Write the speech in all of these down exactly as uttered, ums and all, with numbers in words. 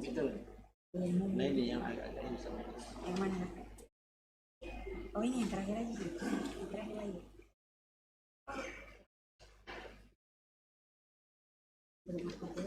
Itu. Nah, ini yang agak-agak ini sama. Yang mana? Oh, ini yang terakhir aja. Yang terakhir aja. Belum apa-apa.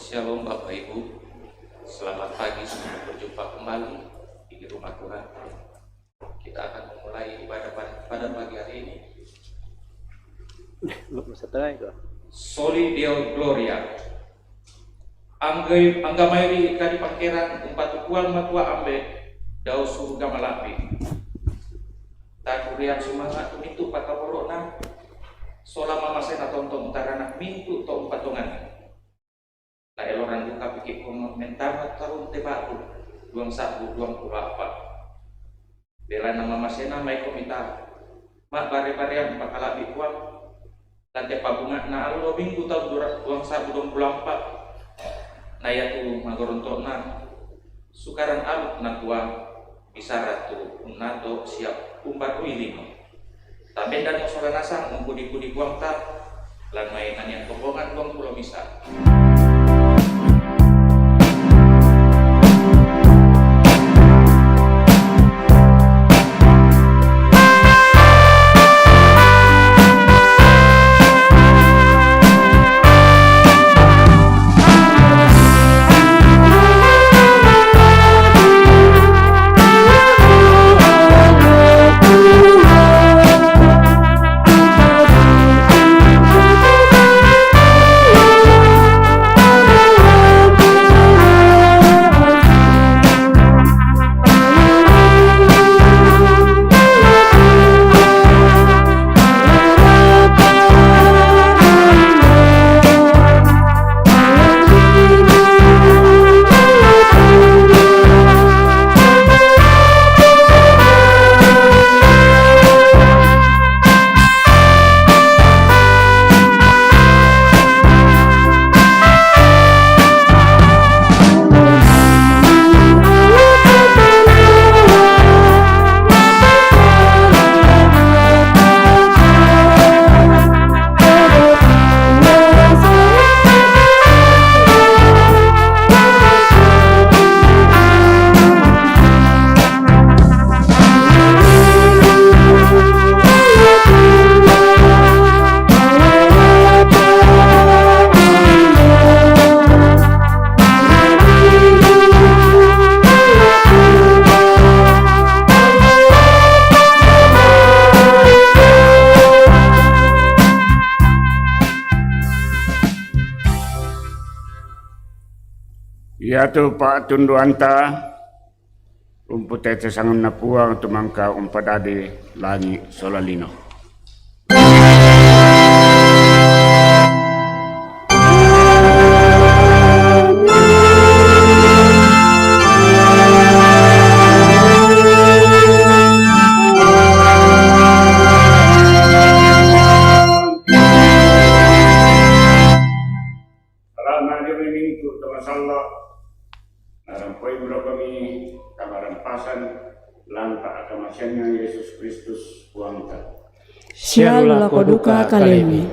Shalom Bapak Ibu, selamat pagi, selamat berjumpa kembali di rumah Tuhan. Kita akan memulai ibadah pada, pada pagi hari ini. Setengah itu. Soli Deo Gloria. Anggai, angga mai ri kadi pangkerang umpatu Puang Matua Ambe, dao suruga malabbi. Takuriang sumanga' tu mintu' pakaborona, sola mamasena tontong taranak mintu' to umpatonganna. Na eloran dukapiki' Puang mentama taun te ba'tu duang sa'bu duang pulo a'pa'. Belanna mamasena maiko mita ma'bare-bareang umpakala'bi Puang, lan te pabunga'na allo Minggu taun dura-, duang sa'bu duang pulo a'pa', na iatu magoronto'na Sukaran Aluk, nakua, bisara tu unnato sia umbarrui lino. Tabendanno sola nasang umpudi-pudi Puangta, lan mai naniang kombongan duang pulo misa'. Iatu pa'tunduanta, rumpu tete sanganNa Puang tu mangka umpadadi langi' sola lino. Salama' dio mai mintu' to masalla', narampoi bulokomi kamarampasan lan pa'kamaseanNa Yesus Kristus Puangta. Sialu lako duka kalemi.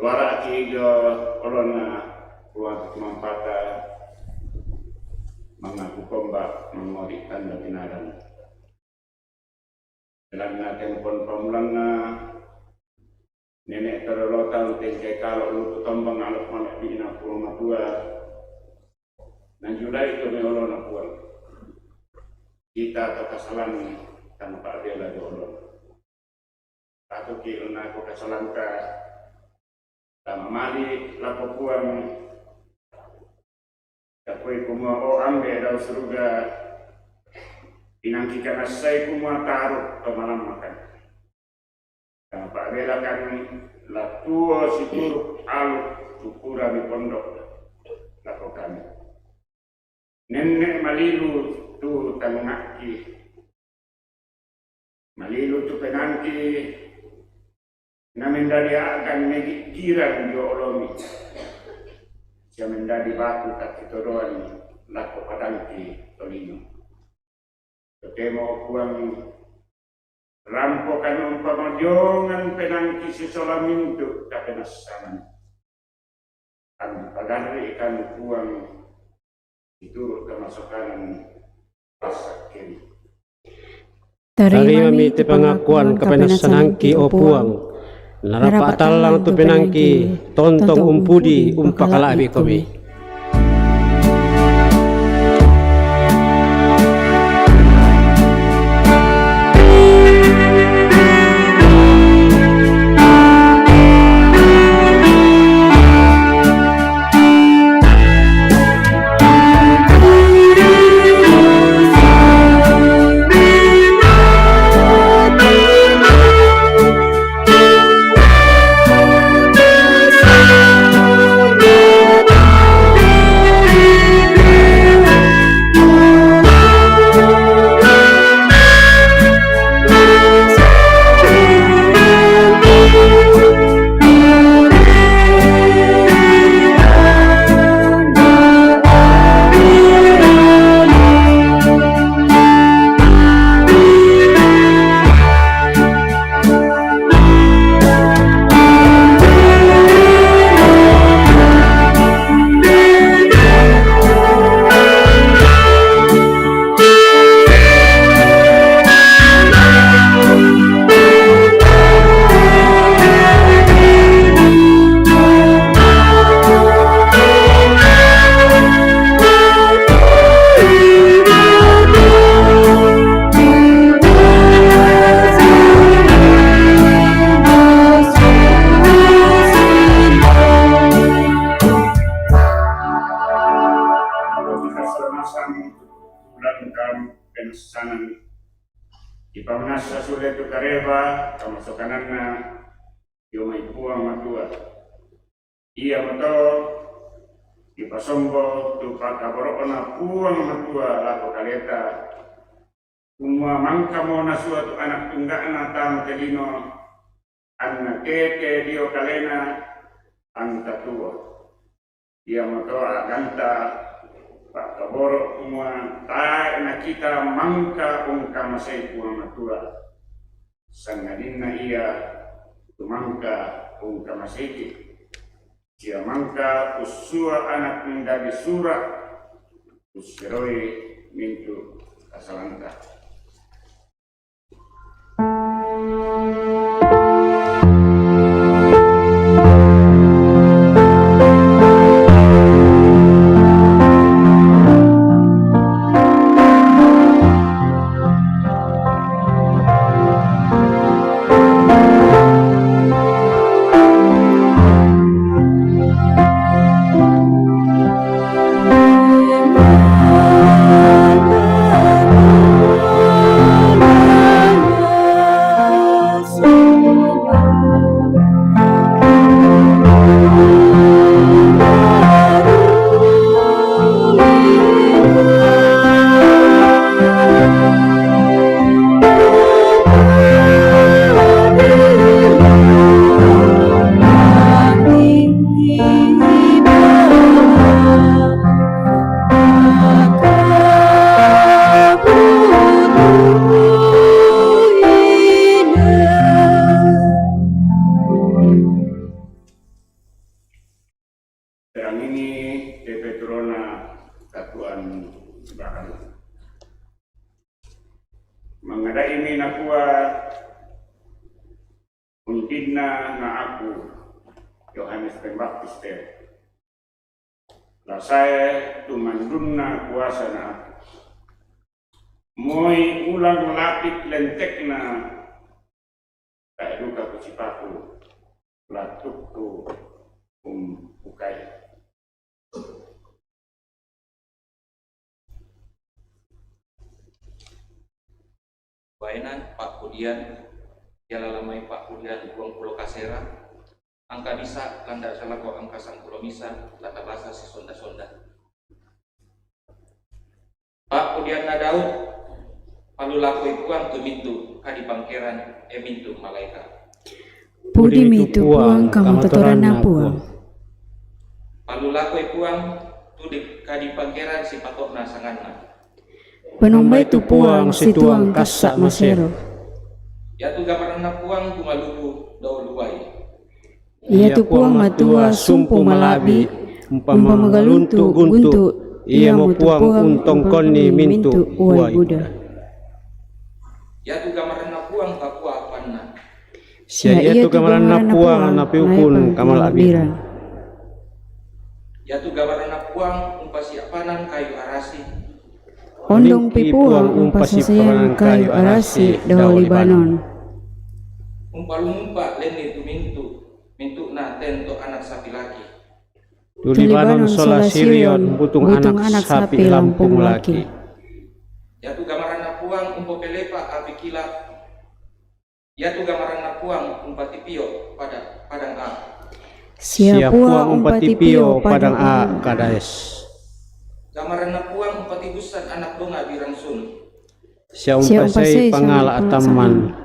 Luara'ki' dio oloNa Puang Tumampa, mangaku komba mangori' tanda binaran. Belanna tempon pamulanna nene' tololota untengkai kalo' lutu tombang alo' malebbi'na Puang Matua, nanjulai dio mai oloNa Puang. Kita to kasalangi tang pa'bela dio oloNa. Patuki' lunako kasalanta, tama mali' lako Puang, takuai kumua, o Ambe' dao suruga, inang kikanassai kumua taru' to malammakan. Tama Belakan la tuo situru' aluk tu pura mipondok lako kami. Nenne' malilu tu tangnga'ki, malilu tu penaangki, na mendadi a'gan megi'girang dio olomi, sia mendadi batu kakkitodoan lako padangki tolino. Totemo, o Puang, rampokan umpamojongan penaangki sisola mintu' kapenassanan. Ampagarri'kan, Puang, situru' kamasokanan passakkemi. Tarimami te pangakuan kapenassanangki, o Puang, narapa'tallang tu penaangki, tontong umpudi umpakala'bikomi. Ulangkan penassanan. Dipamanassa sule tu kareba kamasokananna dio mai Puang Matua. Iamoto dipasombo tu pa'kaboro'Na Puang Matua lako kaleta, kumua mangkamo nasua tu Ana' Tungga'Na tama te lino, anna tete dio Kalena anta tuo. Iamoto a'ganta pa'kaboro' kumua tae' nakita mangka ungkamasei Puang Matua, sangadinna Ia tu mangka ungkamaseiki, sia mangka ussua anak mendadi sura', usseroi mintu' kasalanta. Terang ini te Petrona katuoan baru. Mangadaimi nakua, undinna na aku, Yohanes Pembaptis te, la sae tu mandunna kuasa na aku. Moi ulang lapik lentekna, tae' duka kusipaku, la tukku umbukai. Baenan pa'pudian Jala lamai pa'pudian duang pulo kasera, angka misa landa salako angka sampulo misa, lata basa sisonda-sonda. Pa'pudianna Daud, palulakoi Puang tu mintu' kadi pangkeran, e mintu' malaeka'. Pudimi tu Puang kamatotoranna Puang. Palulakoi Puang tu di kadi pangkeran sipato'na sanganna. Panombai tu Puang situang kassa' masero. Iatu gamaranna Puang tu maluku dao luai. Iatu Puang Matua sumpu mala'bi', umpama galuntu' guntu', iamo Puang untongkonni mintu' uai buda. Iatu gamaranna Puang kapua apanna. Sia iatu gamaranna Puang napiukun kamala'biran. Iatu gamaranna Puang umpasiapanan kayu arasi. Ondongpi Puang umpasiapanan kayu arasi dao Libanon. Umpalumumpa lenni tu mintu', mintu'na tento anak sapi laki. Tu Libanon sola Sirion butung anak sapi lampung laki. Iatu gamaranna Puang umpapelepa api kila. Iatu gamaranna Puang umpatipio pada, padang A. Sia Puang umpatipio padang A Kades. Gamaranna Puang umpatibussan anak donga' birang sun. Sia umpasei pangala' atamman.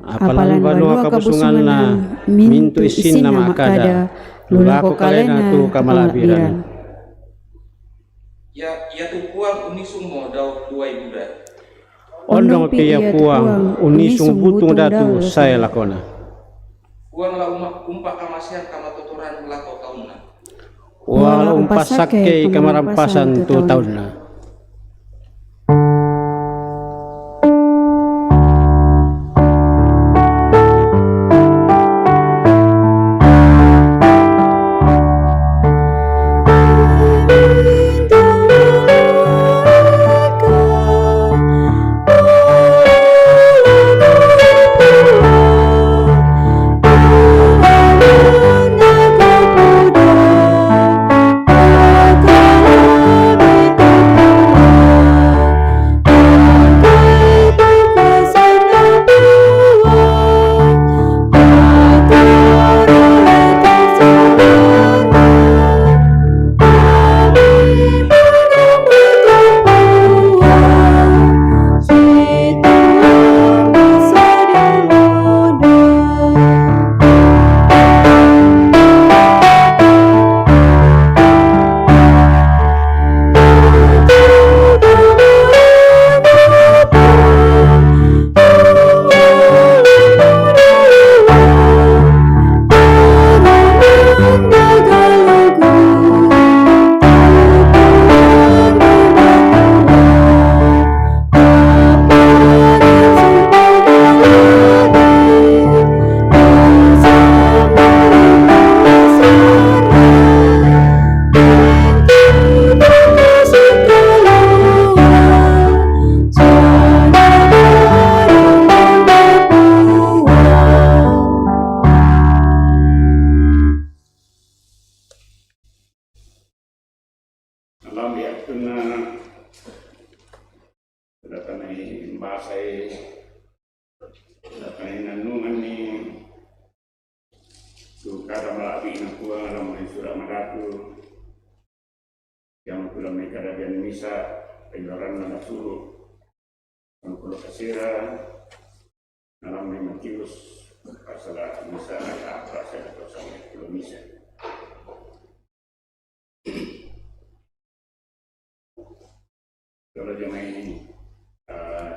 Apalan banua kabusunganna mintu' issinna ma'kada, lu lako kalena tu kamala'biran. Ia, iatu Puang unnisungmo dao luai buda. Ondongpi ia Puang unnisung butung datu sae lakona. Puang la uma-, umpakamasean kamatotoran lako taunna. Puang la umpassakkei kamarampasan tu taunna. Lambi attunna datanai basai, datanai nannunganni tu kada mala'bi'na Puang lam ri Sura' Madatu, yang tu lam ri Kadabian Misa, pengeluaranna nasuru', Sangpulo kasera, na lam ri Matius, pasala misa, apa, sangpulo misa. Kalau jamaah ini, eh,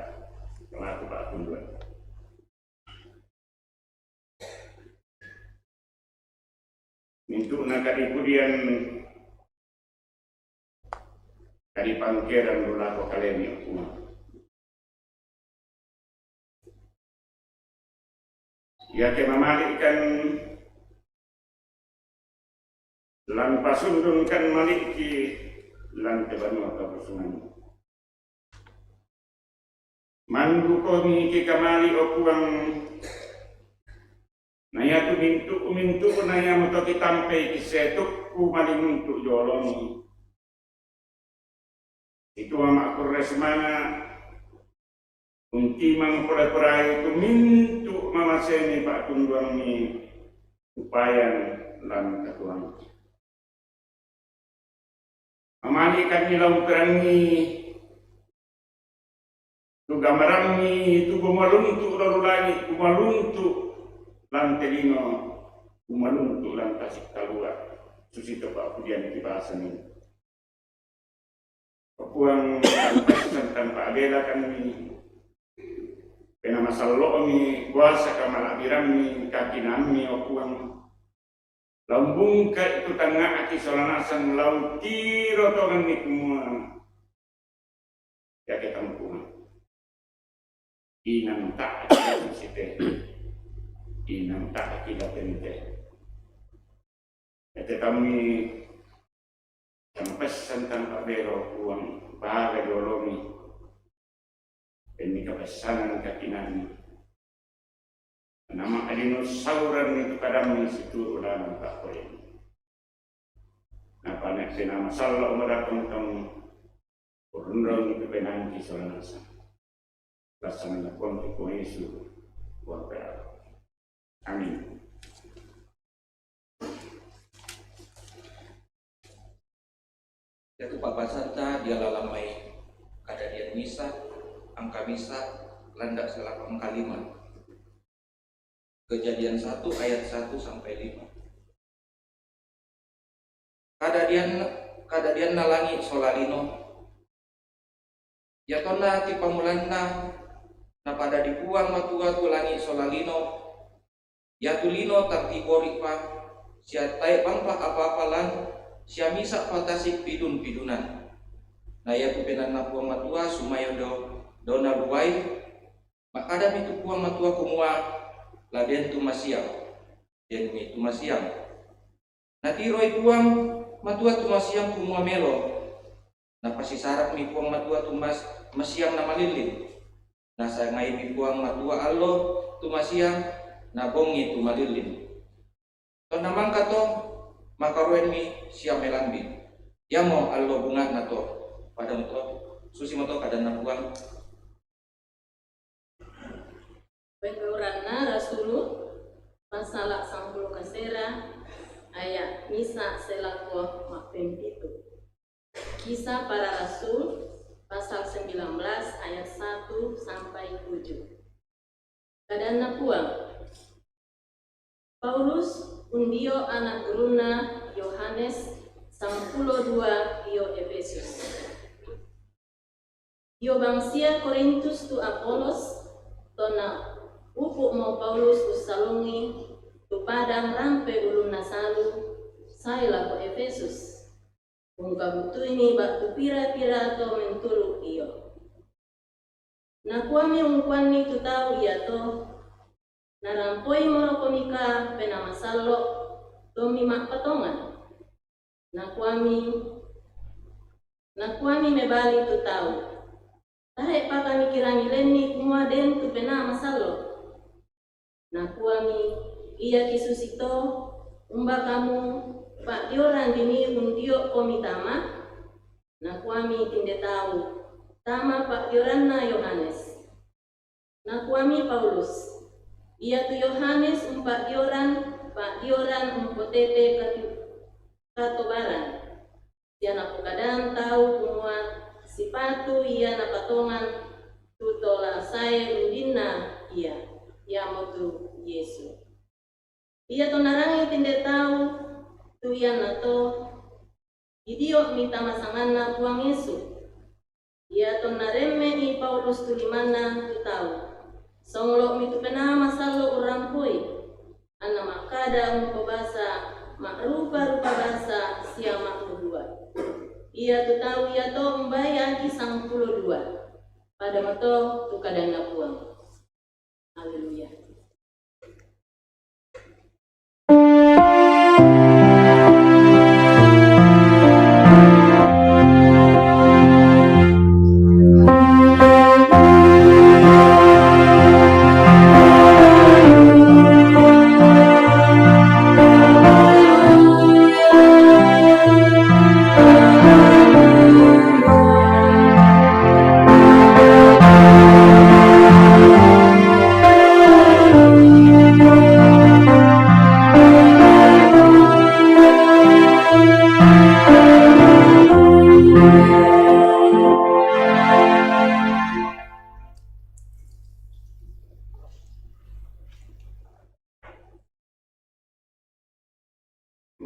pelaku Pak Kundun. Mintu'na kadi pudian, kadi pangkeran lu lako kalemi, o Puang. Iake mamali'kan lan pasundunkan mali'ki lan te banua kabusungan. Mandukomi ki kamali, o Puang, na iatu mintu', mintu'na iamoto kitampei ki setukku mali' untu' jolomi. Itu ma'kurre sumanga' untimang pole-poleai tu mintu' Mamaseni pa'tunduammi upayan lan katuoangki. Mamalikanni lao umperangngi tu gambarammi tu kumaluntu lao ri langi', kumaluntu lan te lino, kumaluntu lan tasik talua, susito pa'pudian kibasani. O Puang, tang passan tang pa'belakanni, Penaa Masallo'mi, kuasa kamala'birammi, kakinaammi, o Puang, lao umbungka'i tu tangnga'ki sola nasang, lao utiro tonganni kumua iake tang Puang. Inang ta'ki la site, inang ta'ki la tente. Ete tammi tang passan tang pa'bela, o Puang, baga diolomi. Denni kapassanang kakinaammi. Nama'lino sauranni tu kadammi situru' lalan pa'poraimu. Napane' Penaa Masallo' madatang tang urrunrungi tu penaangki sola nasang. Passanganna Puangki Puang Yesu, Puang Pera. Amin. Iatu pa'basanta diala lan mai Kadadian misa', angka misa', landa' salapang kalima. Kejadian satu ayat satu sampai lima. Kadadian, kadadianna langi' sola lino. Iatonna tipammulanna napadadi Puang Matua tu langi' sola lino, iatu lino tang tibori'pa, sia tae' bangpa apa-apa lan, sia misa'pa tasik pidun-pidunan. Na iatu PenaanNa Puang Matua sumayo do-, dona luwai, ma'kadami tu Puang Matua kumua, La den tu masiang, denmi tu masiang. Natiroi Puang Matua tu masiang kumua melo. Napasisarakmi Puang Matua tu mas-, masiang namalillin. Nasangaimi Puang Matua allo tu masiang, na bongi tu malillin. Tonna mangka to, makaroenmi sia melambi. Iamo allo bunga'na to. Padamo to, susimo to kadanNa Puang. Penggauranna Rasulu, pasala' sampulo kasera, aya' misa' selako mappempitu. Kisah Para Rasul, pasal sembilan belas ayat satu sampai tujuh. KadanNa Puang. Paulus undio' ana' gurunna Yohanes sangpulo dua dio Efesus. Dio bangsia Korintus tu Apolos, tonna upu'mo Paulus ussalongi tu padang rampe ulunna salu sae lako Efesus. Ungkabutuini ba'tu pira-pira to menturu' io. Nakuami ungkuanni tu tau iato, "Narampoimorokomika Penaa Masallo', tommi ma'patongan?" Nakuami, nakuami mebali tu tau, "Tae'pa kami kirangi lenni kumua den tu Penaa Masallo'." Nakuami, "Iaki susito, umba kamu pa'dioran dini undio'ko mitama?" Nakuami tinde tau, "Tama pa'dioranna Yohanes." Nakuami Paulus, "Iatu Yohanes umpa'dioran pa'dioran umpotete katu-, katobaran." Sia napokadan tau kumua sipatu ia napatongan tu to la sae undinna ia, iamotu Yesu. Iato narangi tinde tau tu iannato, didio'mi tama sanganNa Puang Yesu. Iatonna remme'i Paulus tu limanna tu tau, songlo'mi tu Penaa Masallo' urrampoi, anna makkada umpobasa ma'rupa-rupa basa sia ma'mudua. Iatu tau iato umbai aki sangpulo dua. Padamo to tu kadanNa Puang. Haleluya.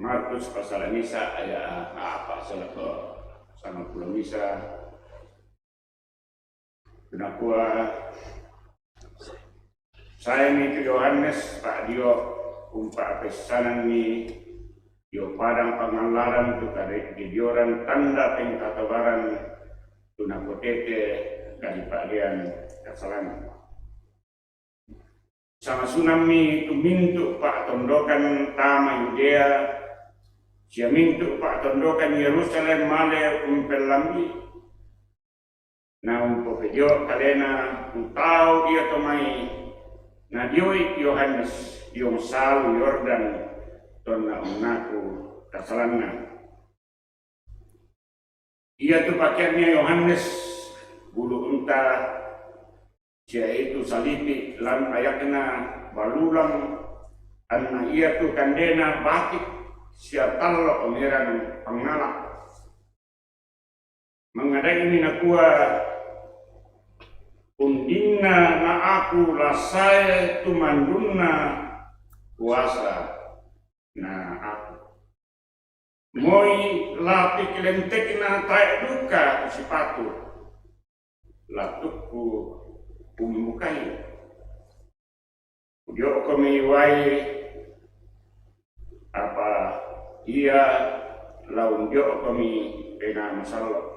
Markus pasal misa aya' apa' sala' ko sanga pulo misa. Nakua, sae mi tu Yohanes pa'dio' umpa'pessananni dio padang pangallaran tu kadidioran tanda pengkatobaran tu nakotete kadipa'dean kasalanna. Sangasunammi tu mintu' pa'tondokan tama Yudea sia mintu' pa'tondokan Yerusalem male umpellambi'. Na umpopedio' kalena tu tau iato mai nadioi' Yohanes diong salu Yordan tonna unnaku kasalanna. Iatu pakeanna Yohanes bulu unta, sia itu salipi' lan ayakna balulang, anna iatu kandena batik sia tallo' omerang pangngala'. Mangadai'mi nakua, undinna na aku la sae tumandunna puasa na aku. Moi la pikilentekna tae' duka kusipatu, la tukku umbukai. Udio'komi wai, apa ia la undio'komi Penaa Masallo'.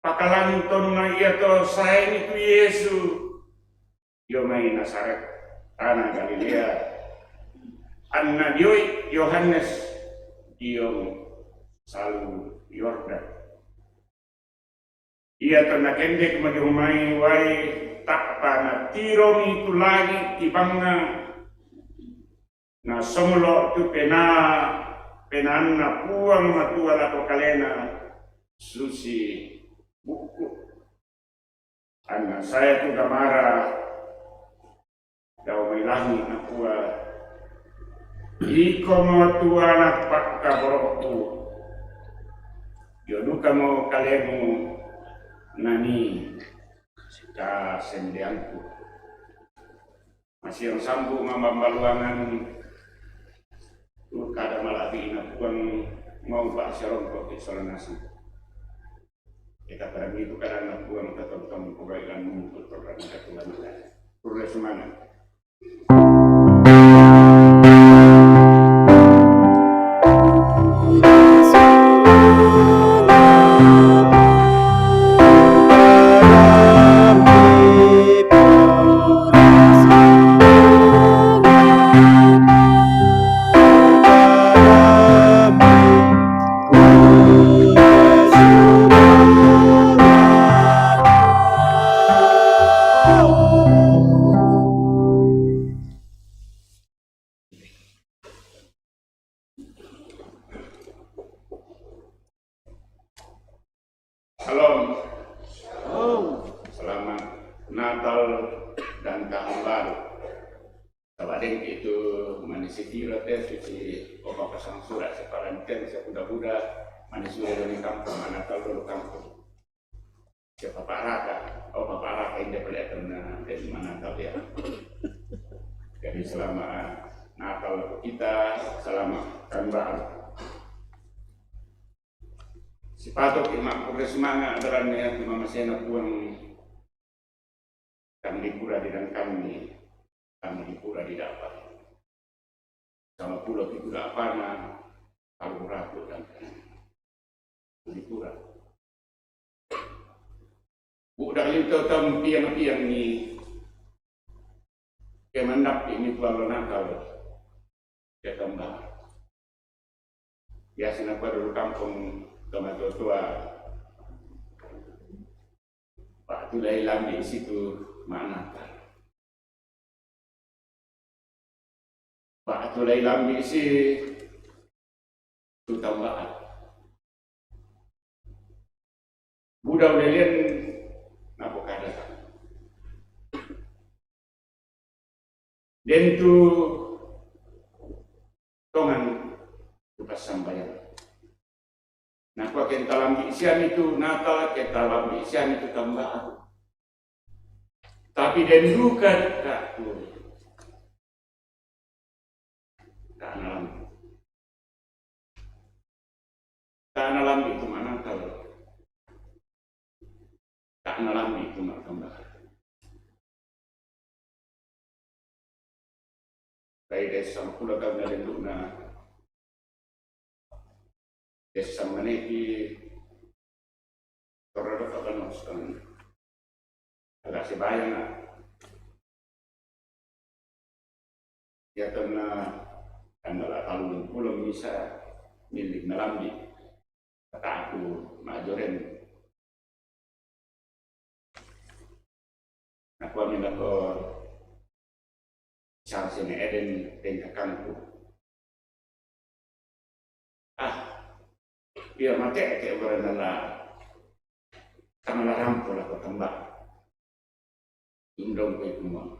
Pakalan tonna iato saemi tu Yesu dio mai Nazaret, tana Galilea, anna dioi' Yohanes diong salu Yordan. Iato nakendek madiong mai wai, ta'pa natiromi tu langi' tibangnga, nasonglo' tu penaa, penaanna Puang Matua lako kalena susi bukku. Anna sae tu gamara dao mai langi' nakua, Ikomo tu Ana' pa'kaboro'ku, dio dukamo kalemu nanii kasendeangku. Masiang sambu' mambambaluangan tu kada mala'bi'na Puang mau pa'siarongko' sola nasi. Kita parang itu kada na Puang tatong-tong pogailanmu tu torang katuan. Kurre semangat. Shalom. Shalom. Selamat Natal dan Tahun Baru. Sabadeng itu manisi tiro te susi opa pasang sura' separanten sebuda-buda manisi dolo ni kampung, manatal dolo kampung. Siapa paraka? Oh, paraka inda pale' karena dan manatal ya. Jadi selamat Natal kita, selamat tahun baru. Sipatoki' ma'kurre sumanga' daranne tu mamasena Puang, tang dipura didangkanni, tang dipura didapa. Sama pulo pitu dapana, tang rapu dangkanni. Dipura. Buda' lintau tampiang-piang ni ke mandappi' ni Puang lo Natal. Ke tamba. Biasa na pada dulu kampung kama tua-tua. Pa'tulai lambi' situ ma'natal. Pa'tulai lambi' si tu tamba'an. Buda ulelean napokada. Den tu tongan tu passambayang. Nakua kenta lambi' siami tu Natal, kenta lambi' siami tu tamba'an. Tapi den duka, duka tu. Tanah lambi'. Tana lambi tu manangkal. Tana lambi tu makamba. Bai dessa makula kami na lendukna. Dessa maneki. Torado kabanos kan. Agak sebayang na. Ya karena tanggal talung pulo misa milik na lambi. Kataku majoren. Aku amin lako sang sini eden dengkakangku. Ah, biar mate ke berenala tanggal rampo lako tamba. Indong ko ikumang.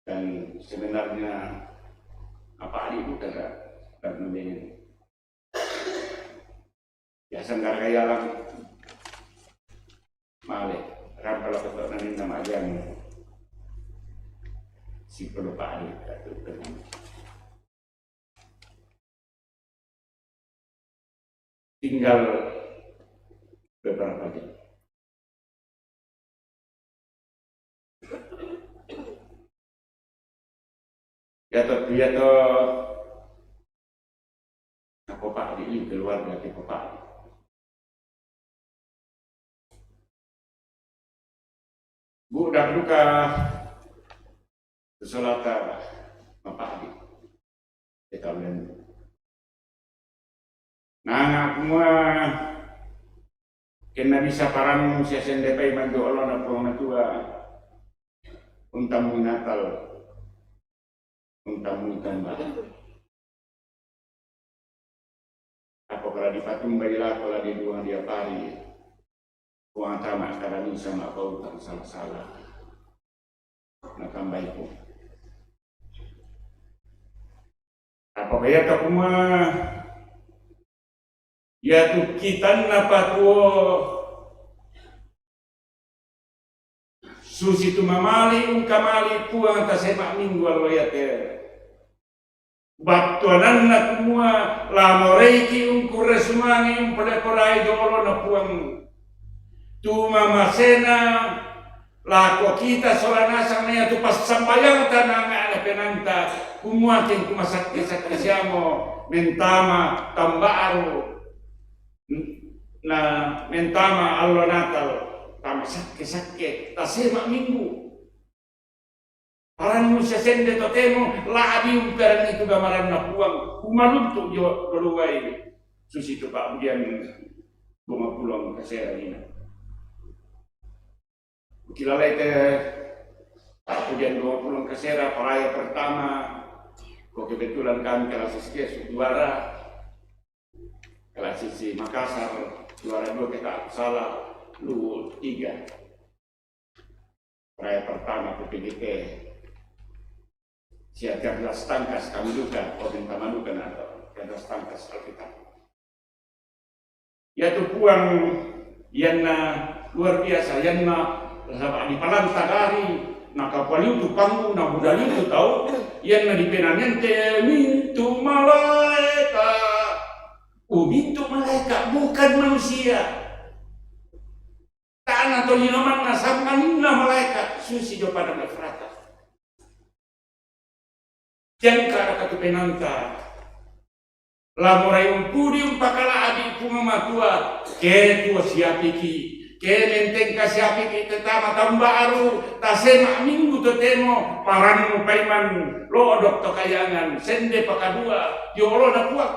Dan sebenarnya apa adi buta dan mendingan. Ya sanggar kaya lang male rampala ko to nanin na majan si pelupa adi katu. Tinggal beberapa jam. Ya to, ya to. Apa Pak di keluarga kita Pak. Bu dak duka kesolata Pak di. Kita ulen. Nanga kumua kena bisa parannu sia sende pai manjo olona Puang Matua. Untamui Natal, untamui tamba. Apa kala dipatumbai lako la di duang dia pari. Puang tama karani sama kau tang salah-salah. Nakambaiku. Apa kaya ka kuma ya tu kitan na patuo susi tu mamali ungkamali Puang tasema minggu allo yate. Battuananna kumua la moreiki ungkurre sumangi umpole-porai jolo na Puang. Tu mamasena lako kita sola nasang na iya tu passambayangta na anga na penanta kumua keng kumasakke-sakke siamo mentama tambaru na mentama allo Natal tama sakke-sakke tasema minggu. Parannu sesende totemo la'bi umperangi tu gamaranna Puang, kumaluntu jo doluwai susi tu pa'budian bunga pulong kasera ina. Ukilalai te pa'budian bunga pulong kasera paraya pertama, ko kebetulan kami kelas S K juara, kelas S K Makassar juara dua kita salah lu tiga. Raya pertama P P G T. Sia cerdas tangkas kami duka, orang tamanukan atau cerdas tangkas Alkitab. Ya tu Puang, yanna luar biasa, yanna saba di palanta gari, nakapaliu tu panggu, nabudaliu tu tau, yanna dipenangente mintu malaeka. Oh, mintu malaeka, bukan manusia. Tana tolino manna sammaninna malaeka susi jo padang Efrata. Jangka raka tu penanta. Lamorai umpudi umpakala adi Puang Matua, ke tuo siapiki, ke mentengka siapiki tetama tambaru, tasema minggu totemo, parannu paiman, lodok to kayangan, sende pakadua, jolo na Puang.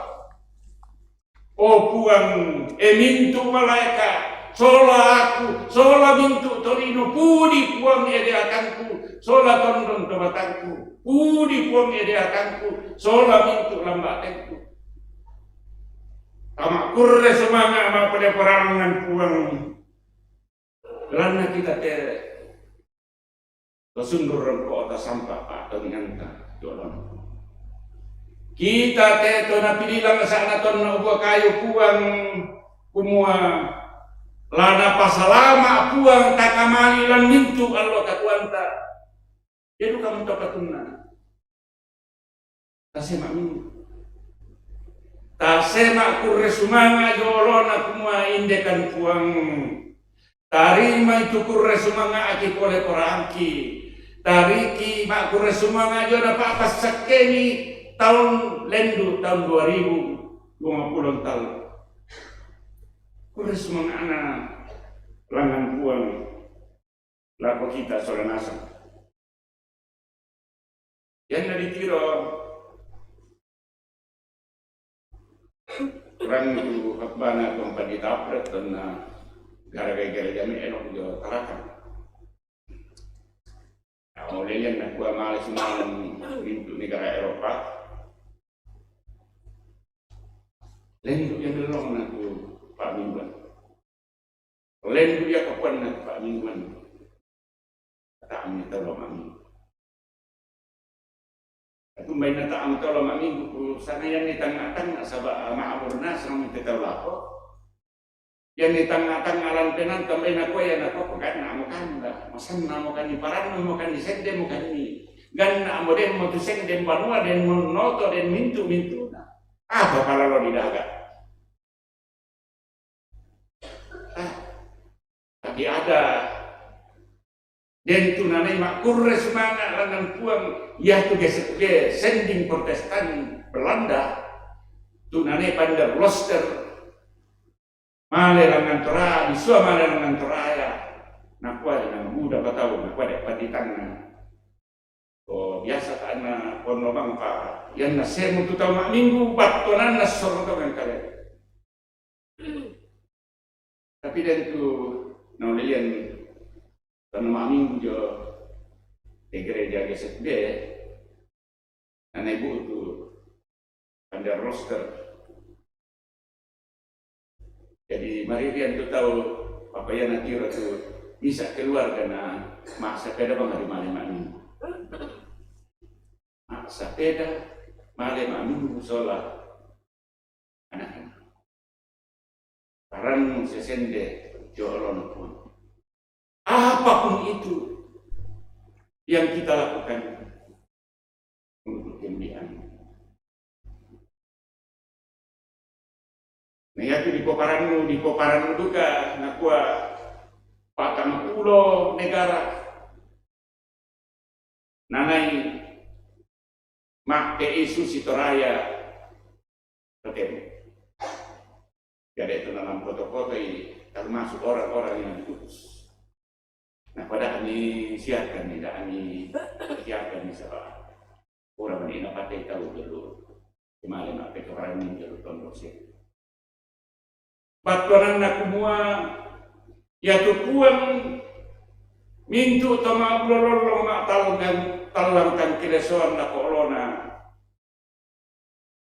O Puang, e mintu malaeka, sola aku, sola mintu tolino, pudi Puang ede atangku, sola tondon to batangku, pudi Puang ede atangku, sola mintu lambatengku. Tama kurre semangat ma peleperangan Puang. Lanna kita te to sundur rengko ta sampa pa to ninganta jolon. Kita te to napililang sana tonna ubua kayu Puang kumua lana pasalama Puang takamali lan mintu allo katuanta. Jadi kamu to patunna. Tasema minggu. Tasema' kurre sumanga' jolo na kumua indekan Puang. Tarimai tu kurre sumanga'ki pole korangki. Tariki ma'kurre sumanga' jolo na pa'passakkeni taun lendu', taun dua ribu dua puluh tallu. Kurre sumanga'na langngan Puang lako kita sola nasang. Iyanna ditiro rannu habbana Tuang Pandita Alfred tonna garagai gereja me' elo' jo Tarakan. Naolelian nakua male sumaleng mintu' negara Eropa. Lendu' ia mellong na tu pa'mingguan. Lendu' ia kapuanna tu pa'mingguan. Nata'ang tau lao ma'minggu. Natumbai nata'ang tau lao ma'minggu, kusangaianni tangnga'-tangnga' saba' ma'murna senang tau lako. Ianni tangnga'-tangnga' lan penan tambai nakua ia nakua, "Paganna' mokanni, masanna mokanni, parannu mokanni, sende mokanni. Ganna' mo den mo tu seng, den banua, den monnoto, den mintu'-mintu'na. Apa palalo didaga?" Ah, tapi ada den tu nanai ma'kurre sumanga' langngan Puang, iatu G S B, sending Protestan Belanda, tu nanai Pander Loster, male langngan Toraya, bisua male langngan Toraya, nakua, "Namuda patau?" Nakua, "De' panditanna." Oh, biasa ta'na ponno bangka, ianna semu tu tau ma'minggu, battuananna sorong tau mengkale. Tapi den tu naolelian tonna ma'minggu jo te gereja G S B, nanai bu'tu under roster. Jadi maririan tu tau, apa ia natiro tu misa' keluarga na ma'sapeda bang hari male ma'minggu. Ma'sapeda male ma'minggu sola anak-anak. Parannu sesende jo oloNa Puang. Apapun itu yang kita lakukan untuk kemuliaan. Na iatu dipoparannu, dipoparannu duka, nakua, patang pulo negara nanai ma'pe'i susi Toraya totemo. Jadi itu dalam foto-foto ini termasuk orang-orang yang diutus. Nah, pada kami siapkan nih, dah kami siapkan nih, siapa orang ini, apa kita dulu kemarin, apa itu orang ini dulu tonton sih. Battuananna kumua, iatu Puang mintu' tau ma'bulo lollong ma'tallang tangkilesoan lako oloNa.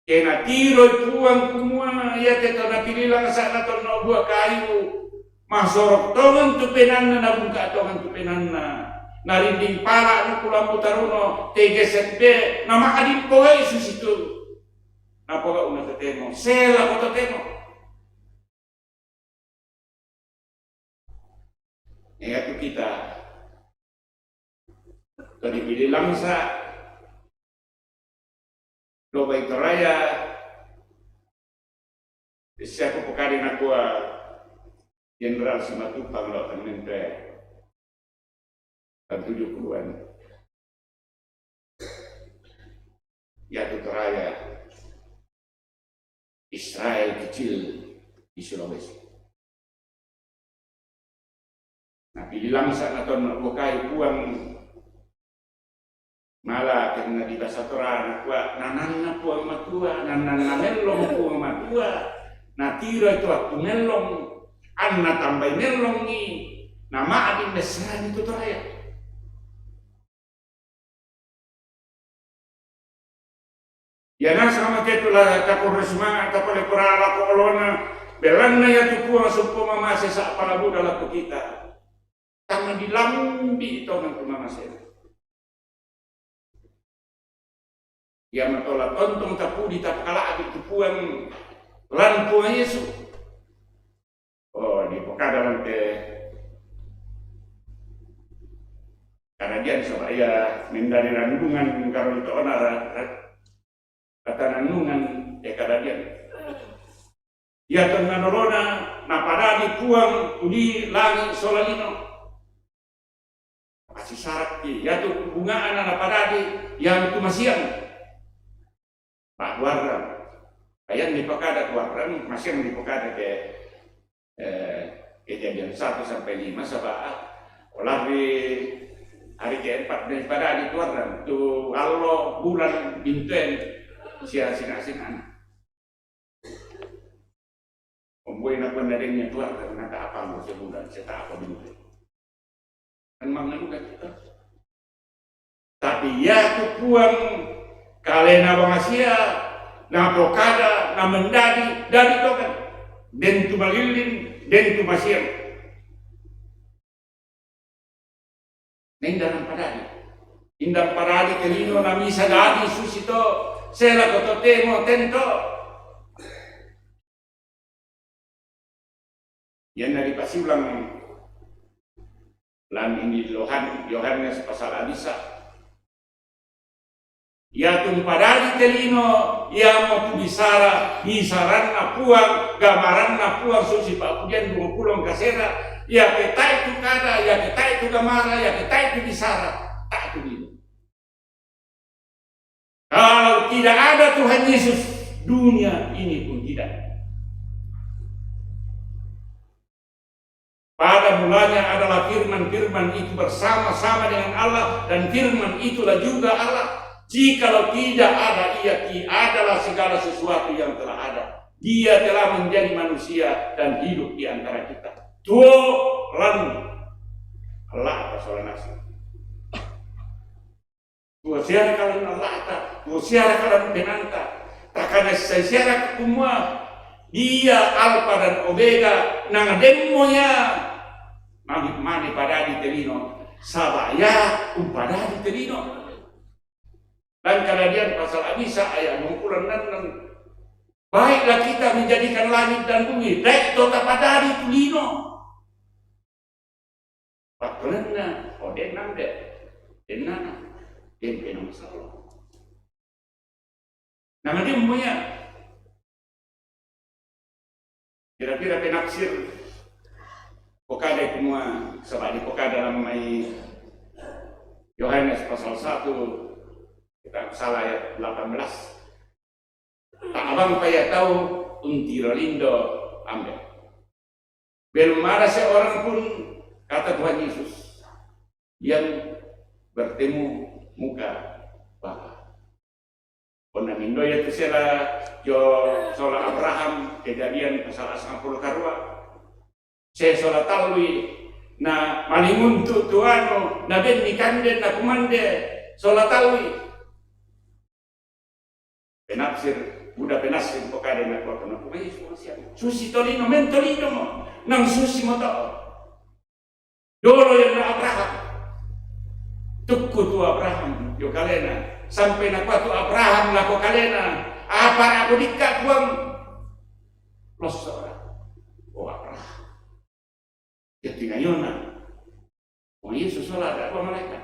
Ke natiroi Puang kumua, iate tau napilih langsa'na tonno' bua kayu, masorok tongan tu penaanna, nabungka' tongan tu penaanna, narinding pala' nuku lambu taruno, tegesek be, nama'din pogai susitu. Napogau'na totemo, selako totemo. Iatu kita to dipilih langsa' do bai Toraya, siaku pokari nakua Jenderal Simatupang lo' tangmente. Tahun tujuh puluhan. Iatu Toraya Israel kecil di Sulawesi. Napilih langsa' na tonno' bukai Puang mala kenna di basa Torana kua, nananna Puang Matua, nananna mellong Puang Matua, natiroi tu attu mellong, anna tambai mellongi, nama'din messerani tu Toraya. Ia nasang mate tu la takurre sumanga' tapole pura lako oloNa, belanna iatu Puang sumpo mamase sa'pala buda lako kita. Tang dilambi' tongan tu mamasena. Ia matola tontong tapudi tapakala'bi' tu Puang lan Puang Yesu. Oh, dipokada lan te karadian saba' ia mendadi randungan garong to'ona ra-, ra-, ratanandungan te karadian. Ia tonna nolona napadadi Puang tu di langi sola lino. Pasisarakki, iatu bunga'na napadadi iantu masiang. Pa'duarrang. Ayang dipakada duarrang, masiang dipakada ke, eh, Kejadian satu sampai lima, saba, ah, olah ri hari keempat dipadadi duarrang, tu allo, bulan, bintoen, sia sina-sinana. Omboe nakuanna dennia tuang, ternyata apa mo sebulan, seta apa dulu. Kan manganuka kita. Tapi iatu Puang kalena bangasia, napokada, namendadi, dadi tokan. Den tu malillin, den tu masiang. Nainda nampadadi. Inda mpadadi te lino namisa dadi susi to, sela ko totemo tento. Ianna ripasiulang lan Injil Yohan-, Yohanes pasal abisa. Iatu mpadadi te lino, iamo tu bisara, bisaranna Puang, gamaranna Puang, susi Pa'pudian duangpulo kasera, iake tae tu kada, iake tae tu gamara, iake tae tu bisara, tae tu lino. Kalau tidak ada Tuhan Yesus, dunia ini pun tidak. Pada mulanya adalah Firman, Firman itu bersama-sama dengan Allah, dan Firman itulah juga Allah. Jikalau tidak ada Ia, tiadalah segala sesuatu yang telah ada. Dia telah menjadi manusia dan hidup di antara kita. Tuo lan Allah tasola naseng. Tuo siara kalan Allahta, tuo siara kalan Penanta. Takana sai siara kumua, Dia Alfa dan Omega, nang demmo ia mani-, mani padadi te lino, saba ia umpadadi te lino. Dan Kejadian pasal abisa ayat duangpulo enneng, baiklah kita menjadikan langit dan bumi, dai to tapadadi tu lino. Pakkonanna, oh, dennang de, dennana, den penang salo. Nama dia muya? Kira-kira penafsir pokada kumua, saba dipokada dalam mai Yohanes pasal satu, kita salah ayat delapan belas. Ta'bang pa ia tau untiro lindo ambe. Belum ada seorang pun, kata Tuhan Yesus, yang bertemu muka Bapa. Punna mindo ia tu sela jo sola Abraham, Kejadian pasal sangpulo karua. Se sola tallui, na malinguntu tu anu, na benni kande na kumande sola tallui. Penafsir, buda penafsir pokada nakua, nakua, "Yesus Mesias." Susi tolino, men tolino mo, nang susi mo to. Dolo ia na Abraham. Tukku tu Abraham, jo kalena. Sampai nakua tu Abraham lako kalena, "Apa aku dikka, Puang?" Losso ora. Oh, Abraham. Ia tingayona. Oh, Yesus sola ada dua malaikat.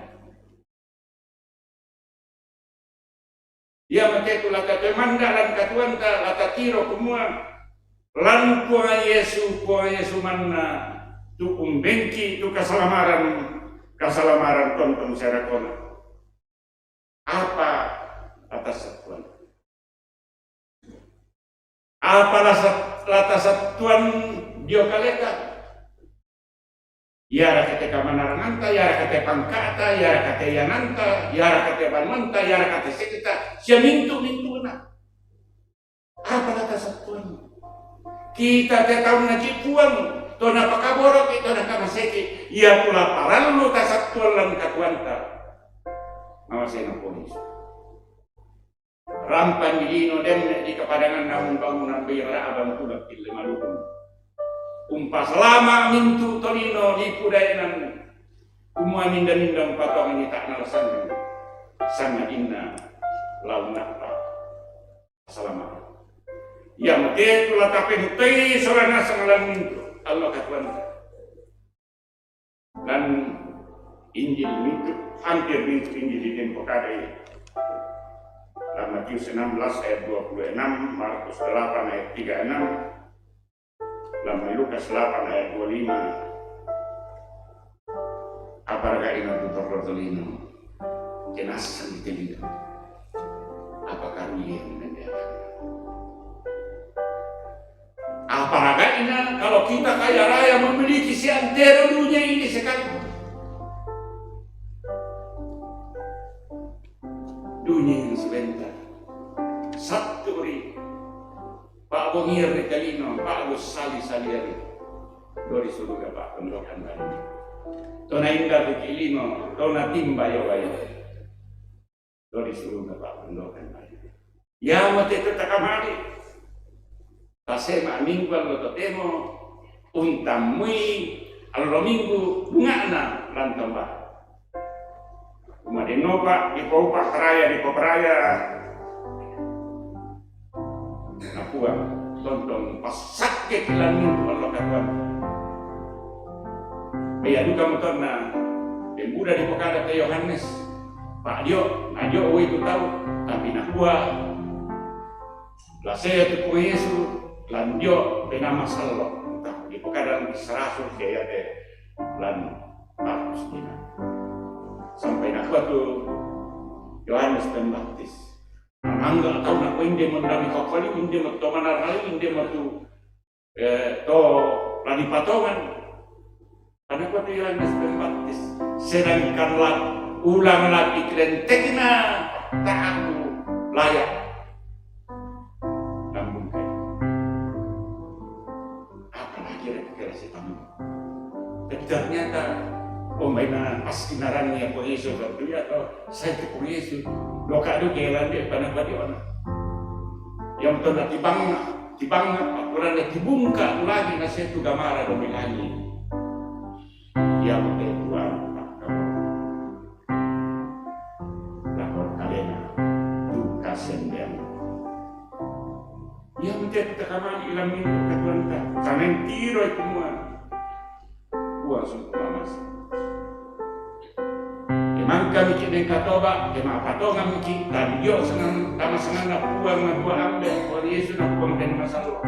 Ia mate tu lata toe manda lan katuanta, lata tiro kumua, lan Puang Yesu, Puang Yesu manna, tu umbengki tu kasalamaran, kasalamaran tontong serakona. Apa atas satuan? Apa lasa-, latasattuang dio kaleta? Iaraka te kamanaranganta, iaraka te pangka'ta, iaraka te iananta, iaraka te banuanta, iaraka te se'geta, sia mintu-mintuna. Apa latasattuang? Kita te taunna ki Puang, to napakaboroki, to nakamaseki, ia tu la parallu tasattuang lan katuanta. Mawasena polis. Rampang di lino demme di kapadanganna bangunan bera abang pudang pille malukung. Umpasalama mintu tolino di pudaenang, kumua minda-minda umpatongangi ta'nala sanna, sanna inna launna pa salama. Ia mate tu la tapentoi sola nasang lan mintu allo katuanta. Dan Injil mintu, hampir mintu Injil di tempo kadai. Dalam Matius enam belas ayat dua puluh enam, Markus delapan ayat tiga enam, Lamai Lukas lapan ayat dua lima. Apa raga'na tu torro tolino? Kenasang di tolino. Apa karunia yang mendiakan? Apa raga'na kalau kita kaya raya memiliki seantero dunia ini sekalipun? Dunia yang sebentar. Satu ri. Pak Bongir di Kalino, Pak Gus Sali Saliari. Dori suruga Pak Pendokan Bali. Tona Indah di Kilino, Tona Timba Yoga Yoga. Dori suruga Pak Pendokan Bali. Yamo te tu takamari. Tasema minggu allo totemo, untammui allo minggu bunga'na lantamba. Kumadennopa, dipoupa karaya, dipoparaya. Nakua, tontong passakke kilanni tu allo katuoanta. Ia duka motonna, pembuda dipokada ke Yohanes. Pak dio, najo uwe tu tau, tapi nakua, lasea tu Puang Yesu, lan dio penama sallo. Tapi dipokada sarasu dia te lan Markus dina. Sampai nakua tu Yohanes Pembaptis. Mangga tau nakua inde mo nami kokoli, inde mo to manarali, inde mo tu, eh, to lani patongan. Karena kau tu Yohanes Pembaptis. Sedangkan la-, ulang lagi kelentekna tak aku layak. Lambung kayu. Apalagi ada kekerasan kamu. Tapi ternyata, oh, mainan pas kinaran ya Puang Yesus, kan? Dia atau saya ke Puang Yesus. Lo kadu ke lande pada pada mana? Yang betul nak tibang, tibang, akurang dia tibungka lagi nasi tu gamara domi lagi. Yang betul Tuhan, Pak, kamu. Lapor kalena, tu kasendeng. Ia mate takamani ilang minggu katuoanta, taneng tiro kumua. Puang sungkun mamase. Ke mangka miki mengkatoba, ke mapatongan miki, tadi dio senang, tama senang na Puang na Puang ambe, Puang Yesus na Puang dan masallo.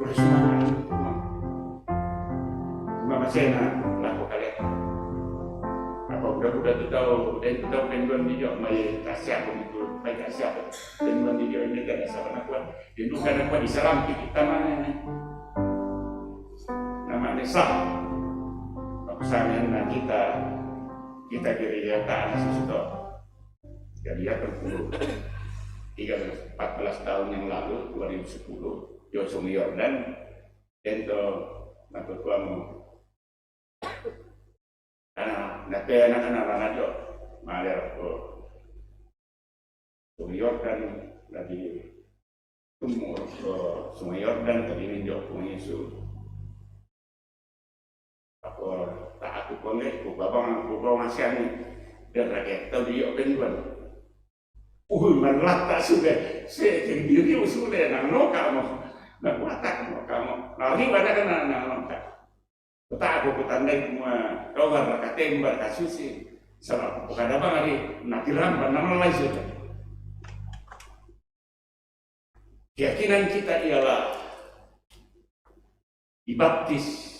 Udah semangat, Puang. Mamasena lako kaleta. Apa udah-udah tu tau, dan tu tau penduan di jok, mai tak siap begitu, mai tak siap. Penduan di jok ini tak ada siapa nak kuat. Dia bukan nak kuat di salam kita mana ni. Nama ni sah. Aku sayang nak kita, kita diri ya tak ada sesuatu. Jadi ya terpuluh. Tiga belas, empat belas tahun yang lalu, dua ribu sepuluh, yo Sungai Yordan, ento, nato tuamu. Ah, nate anak-anak anak yo, maler ko. Sungai Yordan, lagi tumur ko Sungai Yordan, tadi ninjo ko Yesus. Ako, tak aku konge, ku babang, ku babang siani. Dan rakyat tahu dia penduan. Uy, manlatta sude, se diri sude, nang noka mo. Nang watak mo kamo. Nang riwa na kana nang noka. Kota aku kutandai kumua, kau barra katembar kasusi. Sama aku kada bangari, nang tiramba nang lalai sude. Keyakinan kita ialah dibaptis,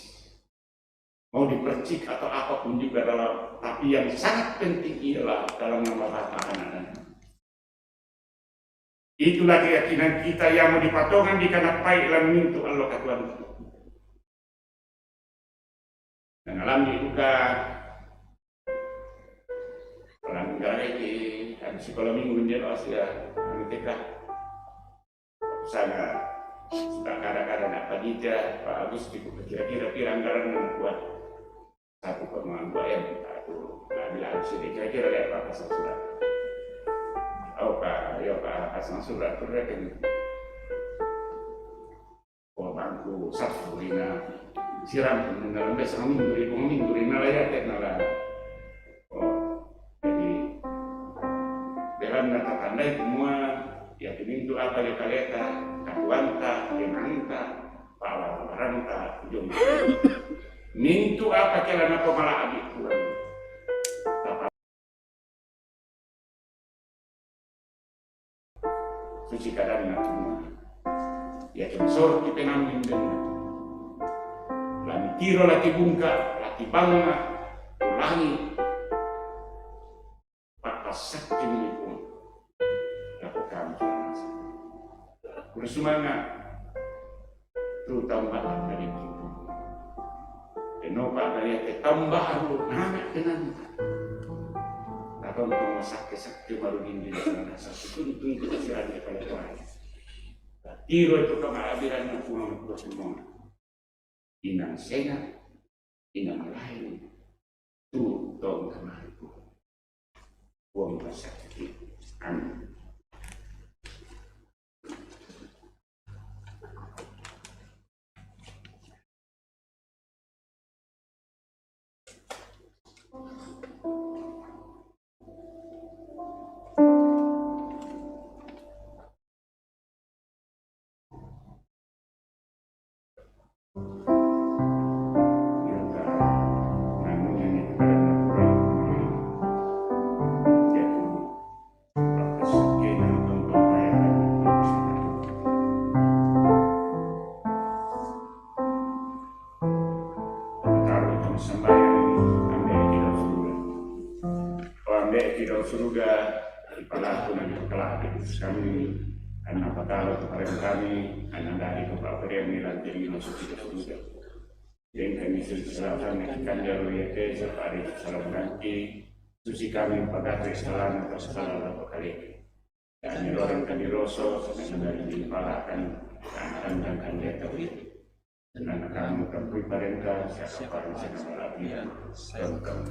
mau dipercik atau apapun juga dalam, tapi yang sangat penting ialah dalam nama Bapa, Anak, dan Itulah keyakinan kita yang mau dipatongan di kanappai lan mintu allo katuoan. Nangalambi duka, orang gareki, habis sekolah minggu dia loh ya, anu T K. Sana, suka kada-kada nak panitia, Pak Agus cukup kira-kira pirang anggaran yang kuat. Satu koma dua M, satu. Nah, bila Agus ini kira-kira kayak apa pasang surat. Oh, Pak, ya Pak, pasang surat, terus kan. Oh, bangku, satu, rina. Siram, dalam besok minggu, ribu minggu, rina lah ya, tek, nah, lah. Oh, jadi, belan na tatandai kumua, ya, tinintu apa ya kaleta, katuoanta, ya mangta, pala baranta, jom. Nintu apa kela na pemala abi Tuhan. Tapa-, suci kadanna kumua. Ia tu sorti penammin denna. La mitiro, la tibungka, la tibanga, ulangi. Pappasakki mi Puang. Lako kami. Kurasumanga tu tau matanna di Puang. Eno pa dari ate tamba aru nana kenanta. Tapi untuk masakke-sakke baru dinding sana satu tuntung kita sirani pada Tuhan. Tiro itu kemarabiran Puang semua. Inang sena, inang lain, tu tong kemari Puang. Puang pasakki. Amin. Taruh itu sembahyang, ambil tidak suruh. Pambe'ki dao suruga, ripalaku na dipakalaku. Kami, anna patalo tu parenta kami, anna dadi tu pa'pereanni lante lino susi tu suruga. Den kami susi salatan na kikanja ro iate, sapa ada salam ganti, susi kami pagatu salana pasala lako kaleki. Dan niroreng kami roso, anna dadi dipalakan, dan tandang kanja tawiti. Tenang kamu tempuh parenta, siapa parenta na malapian, tentang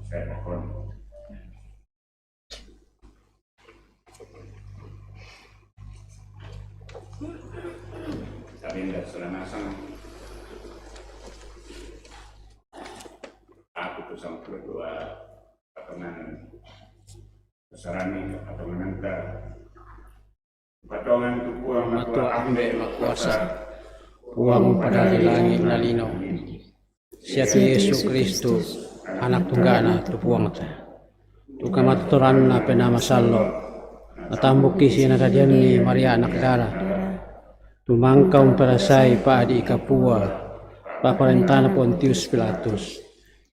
saya mohon. Tapi tidak salah nasang. Aku tu sampai dua patungan. Sarani patungan anta. Patungan tu Puang Matua Ambe Makuasa. Puang pada ri langi na lino. Sia tu Yesu Kristus, Anak tunggana tu Puangta. Tu kamatotoranna Penaa Masallo, natambukki sinadadianni Maria Anakdara. Tumangka umperasai pa'di kapua, pa'parentana Pontius Pilatus.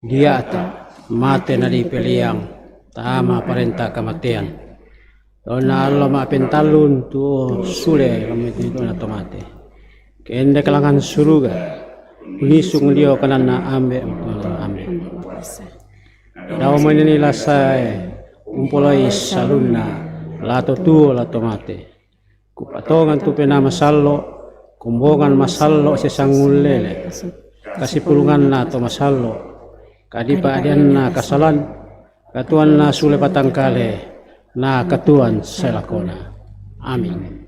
Dia'ta, mate na dipeliang, tama parenta kamatean. Tonna allo ma'pentallun tu sule mamitu na to mate. Kende kalangan suruga, unisung lio kananna Ambe, Ambe. Dao meneni lasae, umpoloi salunna, lato tuo, lato mate. Kupatongan tu Penaa Masallo, kumbongan masallo sesang ullele, kasipulunganna to masallo, kadipa'dianna kasalan, katuanna sule patangkale, na katuan sae lakona. Amin.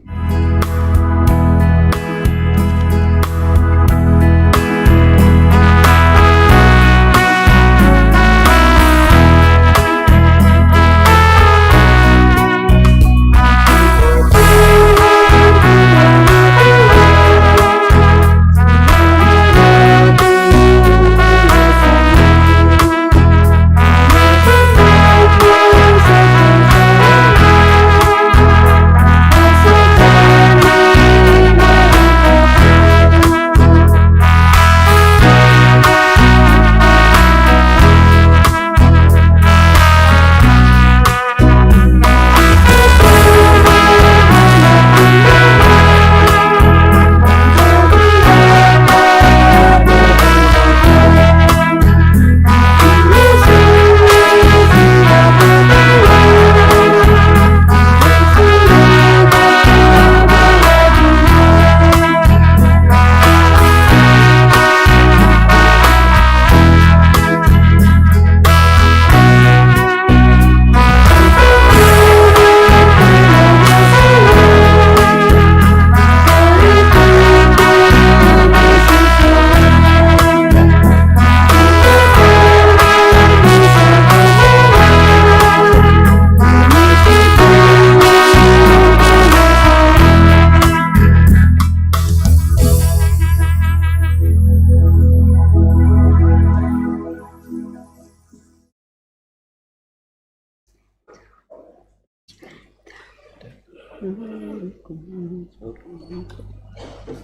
Sorong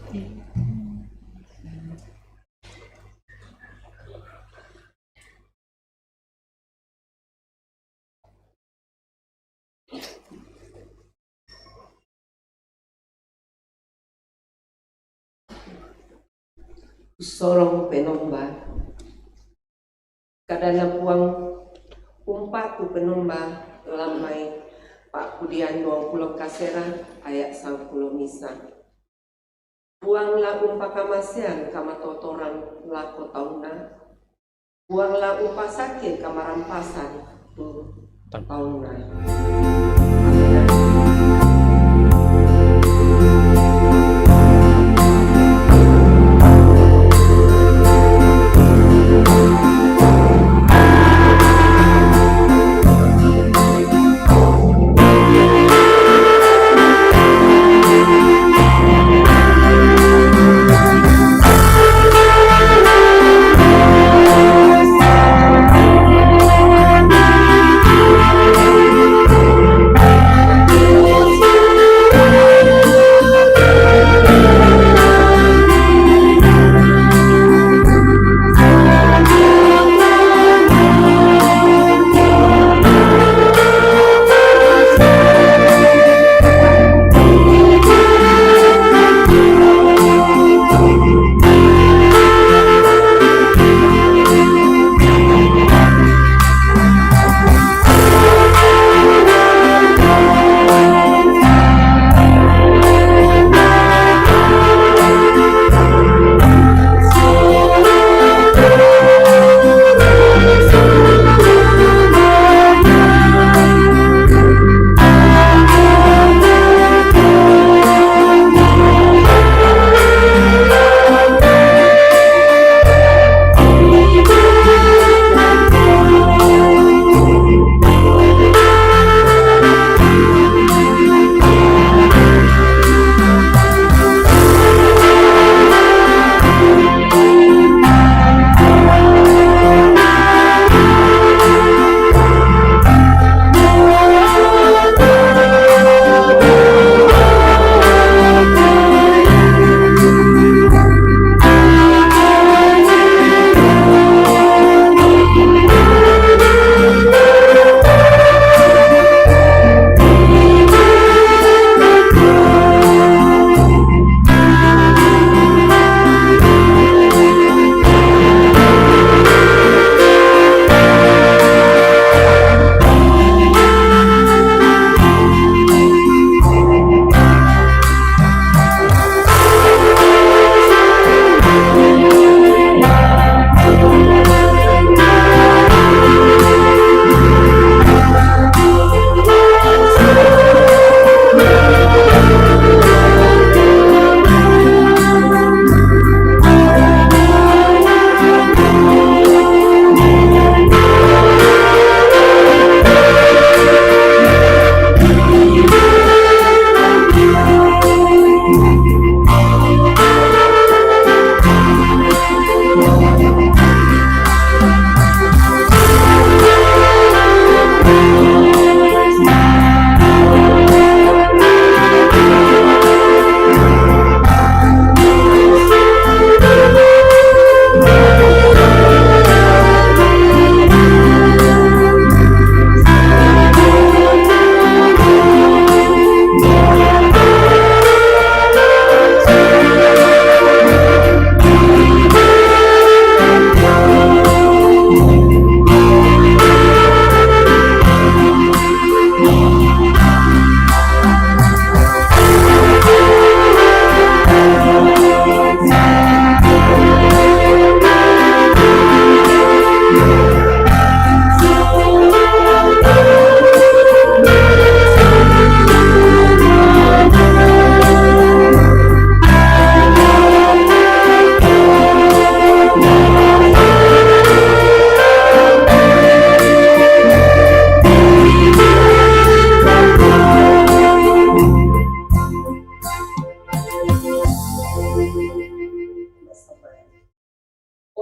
penomba. Kada nabuang umpa tu penomba lamai pakudian duang pulo kasera ayat sangpulo misa. Buanglah umpa kamasian kamatotoran lako tauna. Buanglah umpa sakin kamarampasan tu tauna.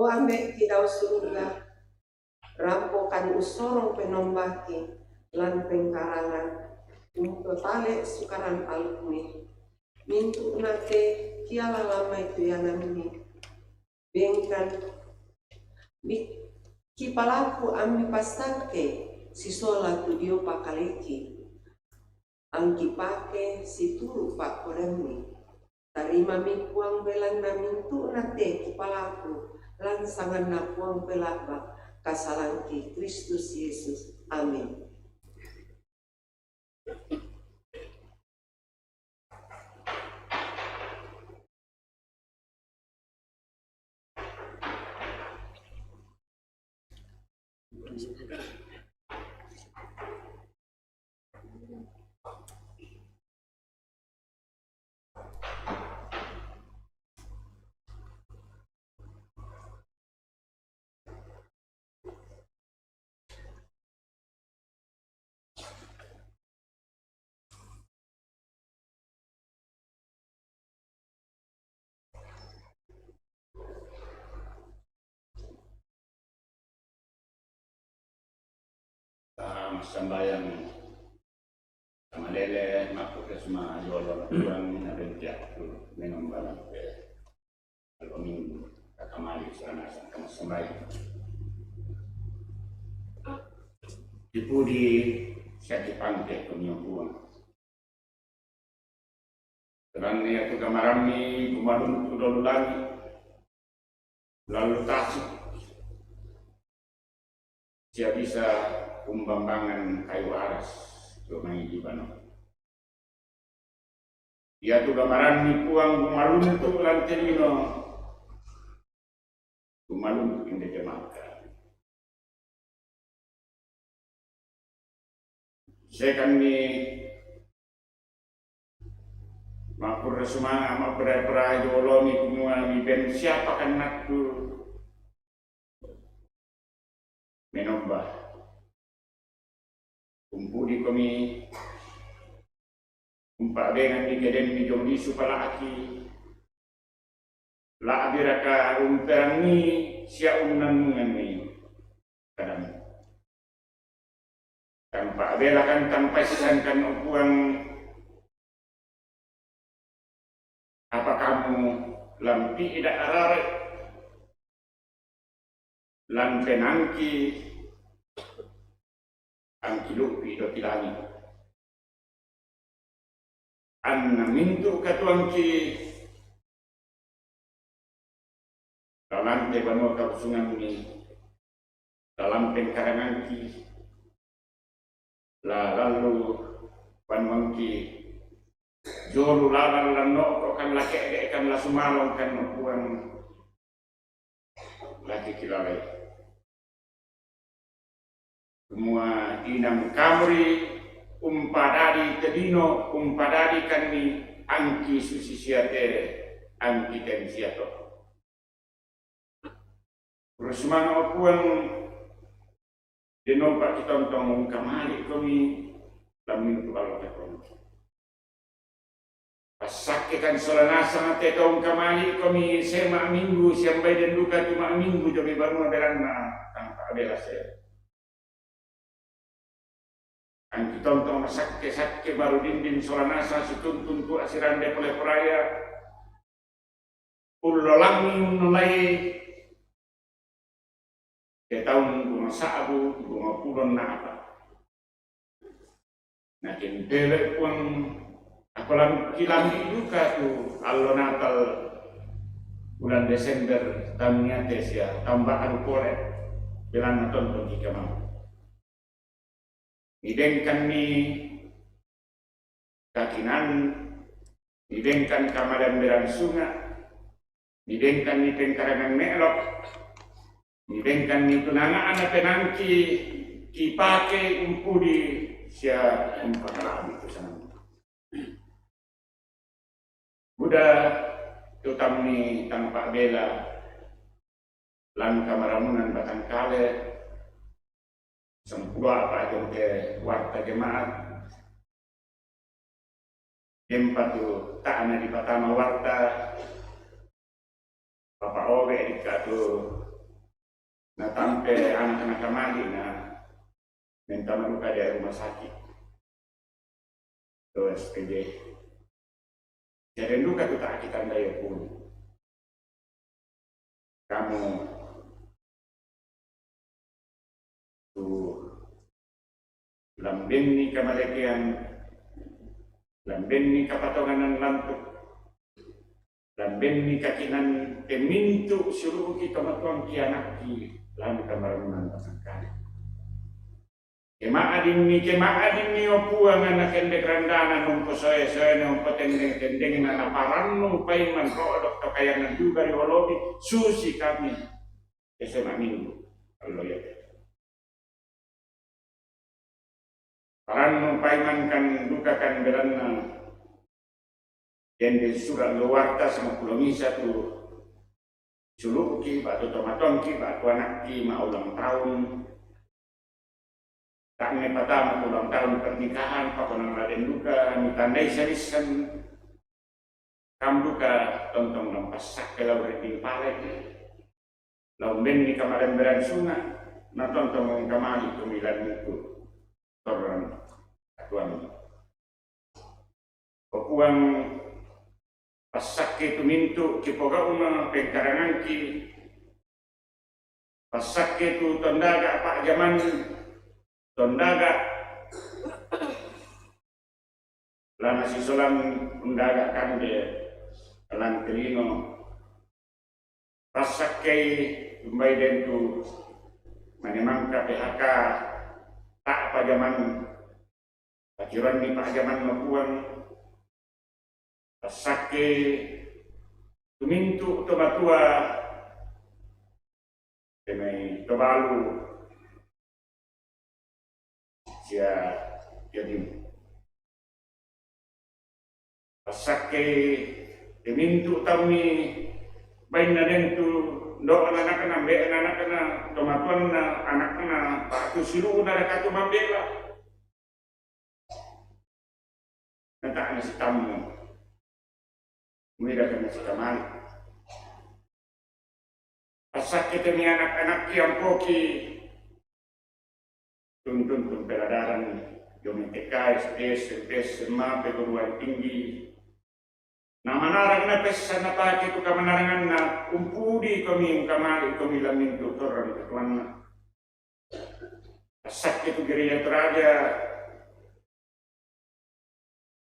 O Ame' ti dao suruga, rampokan usorong penomba ti lan pengkarangan, umpapale' sukaran alukmi, mintu' nate kiala lamai tu yanammi. Bengkan mi-, kipalaku ammi passakke sisola tu dio pakaleki, angkipake situru' pa'poraiammi. Tarimami Puang belanna mintu'na te kipalaku, lan sanganNa Puang Pela'bak, kasalangki Kristus Yesus. Amin. Sambayang. Kamalele, makkukesma jolo Puang, nabentia tu menong balang pe. Kalau minggu, kakamali sana sangka massambayang. Dipudi siaki pangke kunyo Puang. Karena ya tu kamarammi kumaluntu dolu langit. Lalu tasik. Sia bisa kumbambangan kayu aras, tu mai di bano. Iatu gamaranni Puang kumaluntu lan te lino, kumaluntu inde jemaat. Sekanni mappurre sumanga', mappura-pura jolomi kumua miben siapa kannattu menomba. Umpudikomi, umpa'benganni kedenni jong lisu pala'ki, la'biraka umperangi sia unnannunganni kadamu. Tanpa belakan, tanpa sisangkan, o Puang, apa kamu lampi ida arare, lan penangki angki lupi do kilangi. Anna mintu katuangki lalante banua kabusunganni, lalan pengkarangangki, la lallu banuangki, jolu lalan lanno'ko kan la ke'de' kan la sumalong kan o Puang, laki kilalai. Kumua inang kamuri umpadadi tedino, umpadadi kanni angki susi siate, angki tensiato. Rusumang o Puang, denompa kitontong ungkamali komi lammintu allo katongki. Passakkekan sola nasang te tau ungkamali komi se ma'minggu, siambai den duka tu ma'minggu jomai banua belanna tanpa bela se. Angki tontong masakke-sakke baru dinding sola nasang situntun tu asirande pole poraya. Ullolangi unnolai ke taun dua sa'bu dua pulo na apa. Nakempele Puang, akolang kilambi duka tu allo Natal bulan Desember tammiate sia tamba aru pole belanna tontong ki kamang. Nidengkanni kakinan, nidengkan kamadamberan sunga, nidengkanni pengkarangan me'lok, nidengkanni tunana'na penangki kipake umpudi sia umpakala'bi tu sanang. Buda tutammi tanpa bela lan kamaramunan batangkale, sempua apa aja ke warta jemaat. Dempa tu ta'na dipatama warta, Papa Obe dikka tu natampe anak-anak kamali na mentama duka di rumah sakit. Terus kerja. Jadi duka tu tak kita ndai pun. Kamu tu lambenni kamalekean, lambenni kapatonganan lantuk, lambenni kakinan temintu suluki tomatuangki anakki lan kamarennan pasangkali. Kema'dinni, kema'dinni, o Puang, ana kendek randana, nompo soe-soena, nompo tendeng-tendengna, naparannu paiman ro'dok to kayangan juga ri olomi, susi kami. Ese ma'minggu, allo iya. Parannu paiman kan duka kan belanna. Dende sura' luarta sampulo misa tu sulu'ki, ba'tu tomatuangki, ba'tu anakki ma'ulang tahun. Tanne patama ulang tahun pernikahan, pakonang laden duka, mitandai salissan. Kam duka tontong nampassakke lao ri palaiki. Lao benni kamaremberan sunga, natontong kamali kumilan muku. Torang atuanni. O Puang, passakke tu mintu kipogau'na pengkarangangki, passakke tu tondaga pa'jaman, tondaga lana sisolang undaga kande lan telino, passakkei tumbai dentu mane mangka P H K, ta'pa jaman, pakiranni pa'jamanna Puang, passakke tumintu to matua, temai to balu, sia jadi passakkei tumintu tammi bainna dentu ndo anakna, mbe anakna, tomatuanna anakna, patu siruna rakatu mambela. Nata'na sitammu. Muida kana sikamali. Passakke temi anak-anakki ampoki. Tuntun tumpeladaran, jomi T K, S D, S M P, S M A, perguruan tinggi. Namanarang na pessa napake tu kamanaranganna, umpudi komi, ungkamali komi lamintu torang katuanna. Passakke tu gereja Toraja,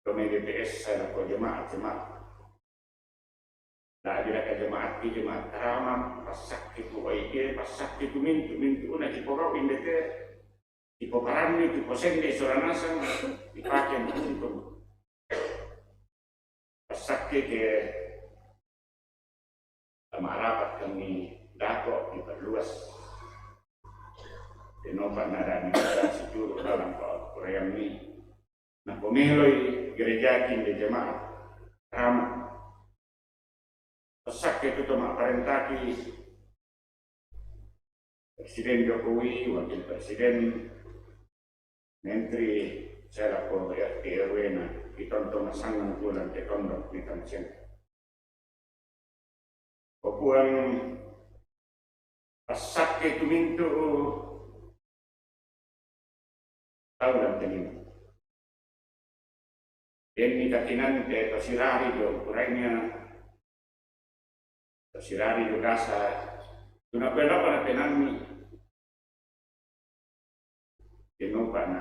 komi B P S, saya ko jemaat, jemaat. Nah, jira ka jemaat ki jemaat Karama, passakke tu O I G, passakke tu mintu-mintu na kipogau indete, kipoparanni, kiposende soranasang, dipake untuk. Passakke ke marapat kami dako diperluas. Denopa nadani situru dalam pa'kurayanni. Napomeloi gerejakin de jemaat Karama. Passakke tu to ma'parentaki Presiden Jokowi, Wakil Presiden, Menteri, saya lako R T R W na, kita untuk masangan tulang ke tondok di Tanah Singkil. O Puang, passakke tumintu tau dan telinga. Denni katinante to sirari jo kurainya, to sirari jo gasa, tuna pelapa na penanni. Dennopa na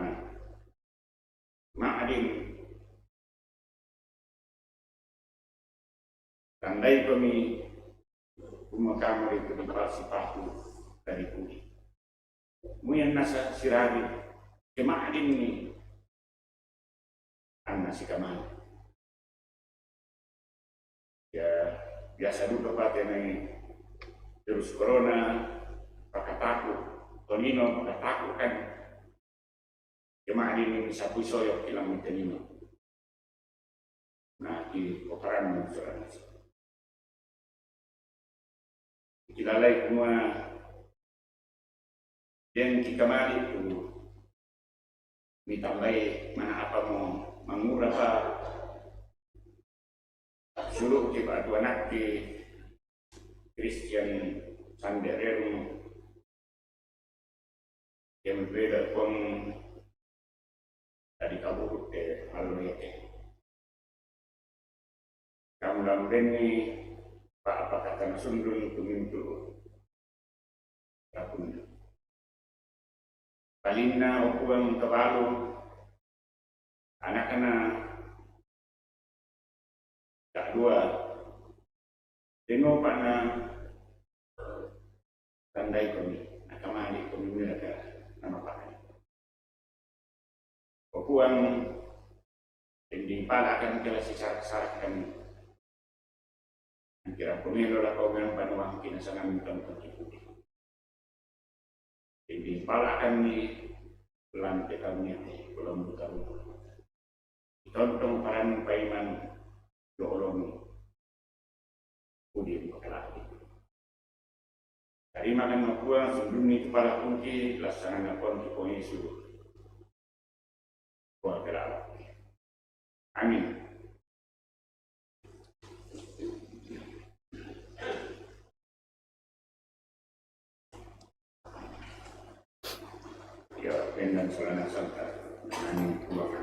ma'din tandai komi kumua kamu itu di palsi paku dari budi. Muyan nasa sirari ke ma'din ni anna sikamana. Ya, biasa duka pake mai virus corona, pakataku, tonino pakataku kan. Cuma di ini sapu soyok kilang mitenino. Nah, di koparan saudara. Kilalai kumua, yang kita mali tu mitambai mana apa mau mangura pa suluki batu anakki Christian Sanderermu yang berbeda pun tadi kabur ke alurete. Lambenni pa apa kata nasundun tumintu rakunna. Palinna, o Puang, tabalu anakna ta'dua, denno pana tandai komi, nakamali komi miraka namapakani. O Puang, dinding pala akan kela sisara-sarakan. Angkira pemelo lako ngan panuang kinasangan tentang kipudi. Dinding pala akan ni lante kami ati belum tahu. Tontong paran paiman doolong pudi mukalati. Tarimakan no Puang sundunni tu pala pungki, lasanganna Puang ki Puang Yesu. Puang kelala. Amin. Ya, pendang salana santa. Amin. Puang.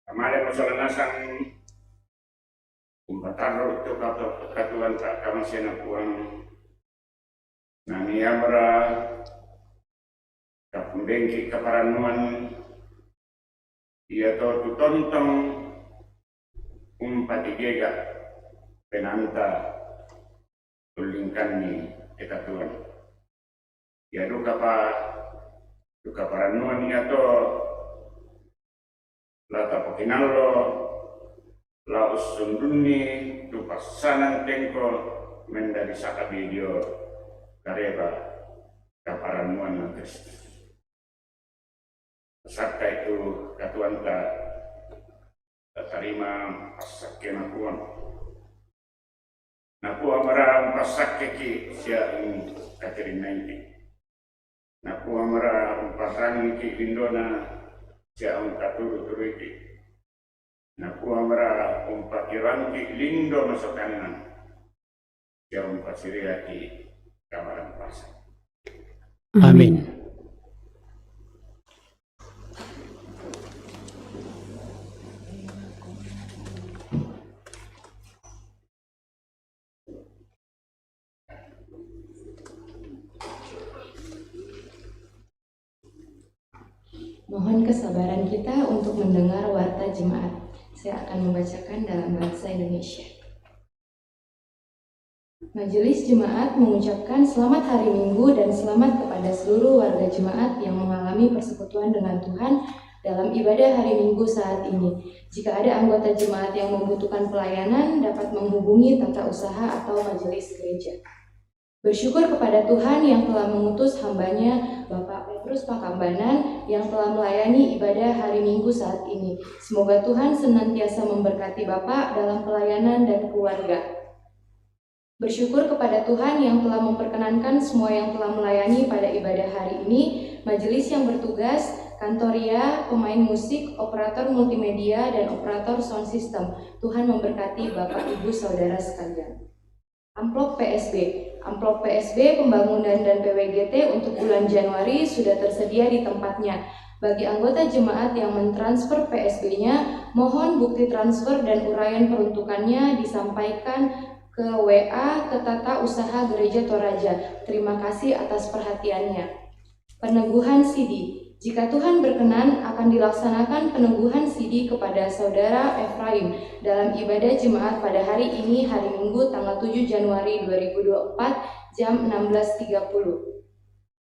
Amale masalah nasang umpatarru tu katu-, katuoanta kamasena Puang. Nani amra kapundengki kaparannuan iato tu tontong umpatigega penaanta ullingkanni e katuoan. Ia dukapa, duka parannuan iato la tapakinallo, la ussundunni tu passanang tengko mendadi sakabi dio kareba kaparannuanna Kristus. Sakkai tu katuoanta, tatarima passakkena Puang. Napuamara umpassakkeki sia ungkaterinnaiki. Napuamara umpasangiki lindona sia ungkaturu-turuiki. Napuamara umpatirangki lindo masokanna sia umpasiriaki kamarampasan. Amin. Mohon kesabaran kita untuk mendengar warta jemaat. Saya akan membacakan dalam bahasa Indonesia. Majelis Jemaat mengucapkan selamat hari Minggu dan selamat kepada seluruh warga jemaat yang mengalami persekutuan dengan Tuhan dalam ibadah hari Minggu saat ini. Jika ada anggota jemaat yang membutuhkan pelayanan, dapat menghubungi tata usaha atau majelis gereja. Bersyukur kepada Tuhan yang telah mengutus hambanya, Bapak Petrus Pakambanan, yang telah melayani ibadah hari Minggu saat ini. Semoga Tuhan senantiasa memberkati Bapak dalam pelayanan dan keluarga. Bersyukur kepada Tuhan yang telah memperkenankan semua yang telah melayani pada ibadah hari ini, majelis yang bertugas, kantoria, pemain musik, operator multimedia, dan operator sound system. Tuhan memberkati Bapak, Ibu, Saudara sekalian. Amplop P S B. Amplop P S B pembangunan dan P W G T untuk bulan Januari sudah tersedia di tempatnya. Bagi anggota jemaat yang mentransfer P S B-nya, mohon bukti transfer dan uraian peruntukannya disampaikan ke W A ke Tata Usaha Gereja Toraja. Terima kasih atas perhatiannya. Peneguhan sidi. Jika Tuhan berkenan, akan dilaksanakan peneguhan sidi kepada Saudara Efraim dalam ibadah jemaat pada hari ini, hari Minggu, tanggal tujuh Januari dua ribu dua puluh empat, jam enam belas tiga puluh.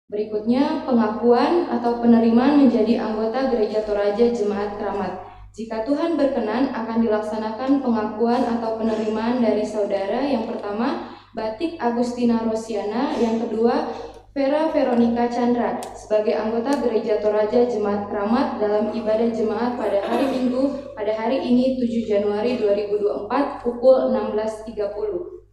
Berikutnya, pengakuan atau penerimaan menjadi anggota Gereja Toraja Jemaat Keramat. Jika Tuhan berkenan, akan dilaksanakan pengakuan atau penerimaan dari saudara yang pertama, Batik Agustina Rosiana, yang kedua, Vera Veronica Chandra, sebagai anggota Gereja Toraja Jemaat Keramat dalam ibadah jemaat pada hari Minggu, pada hari ini, tujuh Januari dua ribu dua puluh empat, pukul enam belas tiga puluh.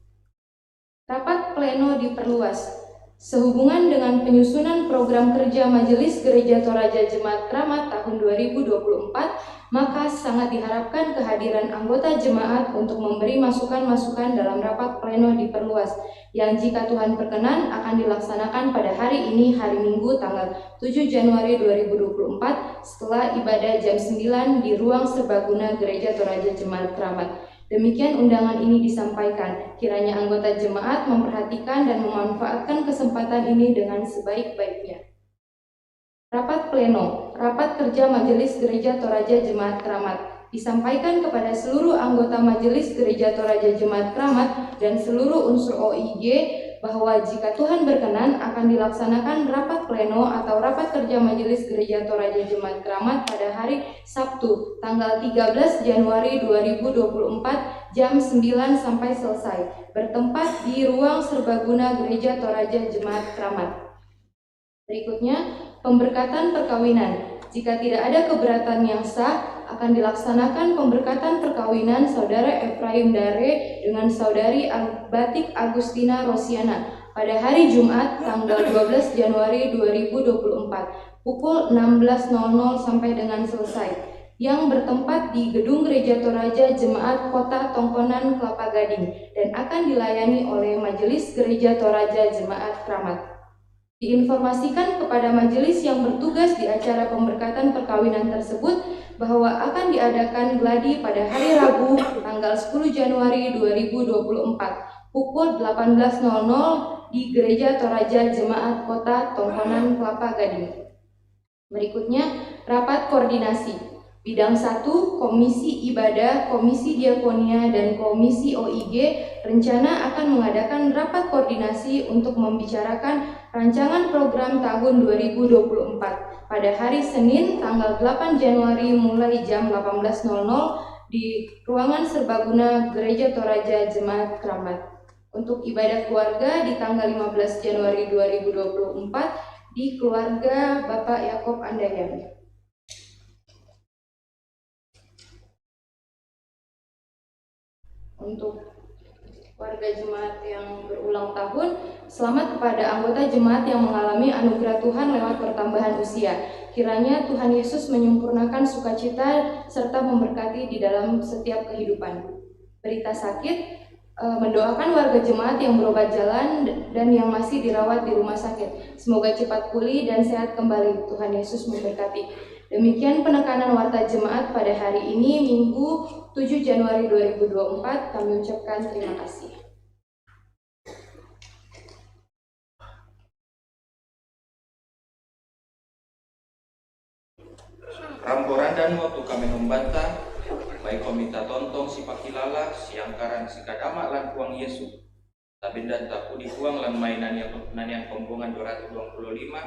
Rapat pleno diperluas. Sehubungan dengan penyusunan program kerja Majelis Gereja Toraja Jemaat Keramat tahun dua ribu dua puluh empat, maka sangat diharapkan kehadiran anggota jemaat untuk memberi masukan-masukan dalam rapat pleno diperluas, yang jika Tuhan berkenan akan dilaksanakan pada hari ini, hari Minggu, tanggal tujuh Januari dua ribu dua puluh empat, setelah ibadah jam sembilan di Ruang Serbaguna Gereja Toraja Jemaat Keramat. Demikian undangan ini disampaikan. Kiranya anggota jemaat memperhatikan dan memanfaatkan kesempatan ini dengan sebaik-baiknya. Rapat pleno, rapat kerja Majelis Gereja Toraja Jemaat Keramat, disampaikan kepada seluruh anggota Majelis Gereja Toraja Jemaat Keramat dan seluruh unsur O I G bahwa jika Tuhan berkenan akan dilaksanakan rapat pleno atau rapat kerja Majelis Gereja Toraja Jemaat Keramat pada hari Sabtu, tanggal tiga belas Januari dua ribu dua puluh empat, jam sembilan sampai selesai, bertempat di Ruang Serbaguna Gereja Toraja Jemaat Keramat. Berikutnya, pemberkatan perkawinan. Jika tidak ada keberatan yang sah, akan dilaksanakan pemberkatan perkawinan Saudara Efraim Dare dengan Saudari Ag-, Batik Agustina Rosiana pada hari Jumat, tanggal dua belas Januari dua ribu dua puluh empat, pukul enam belas nol nol sampai dengan selesai, yang bertempat di Gedung Gereja Toraja Jemaat Kota Tongkonan, Kelapa Gading, dan akan dilayani oleh Majelis Gereja Toraja Jemaat Keramat. Diinformasikan kepada majelis yang bertugas di acara pemberkatan perkawinan tersebut bahwa akan diadakan gladi pada hari Rabu, tanggal sepuluh Januari dua ribu dua puluh empat, pukul delapan belas nol nol di Gereja Toraja Jemaat Kota Tongkonan, Kelapa Gading. Berikutnya, rapat koordinasi. Bidang satu, Komisi Ibadah, Komisi Diakonia, dan Komisi O I G rencana akan mengadakan rapat koordinasi untuk membicarakan rancangan program tahun dua ribu dua puluh empat pada hari Senin, tanggal delapan Januari, mulai jam delapan belas nol nol di ruangan serbaguna Gereja Toraja Jemaat Keramat. Untuk ibadah keluarga di tanggal lima belas Januari dua ribu dua puluh empat di keluarga Bapak Yakob Andayani. Untuk warga jemaat yang berulang tahun, selamat kepada anggota jemaat yang mengalami anugerah Tuhan lewat pertambahan usia. Kiranya Tuhan Yesus menyempurnakan sukacita serta memberkati di dalam setiap kehidupan. Berita sakit, eh, mendoakan warga jemaat yang berobat jalan dan yang masih dirawat di rumah sakit. Semoga cepat pulih dan sehat kembali. Tuhan Yesus memberkati. Demikian penekanan warta jemaat pada hari ini, Minggu, tujuh Januari dua ribu dua puluh empat. Kami ucapkan terima kasih. Ramporan dan waktu kami membantah, baik komita tontong si pakilala, siangkaran si kadama lan Puang Yesus. Tapi ndak tapudi puang lan mai nanian, nanian kombongan dua ratus dua puluh lima.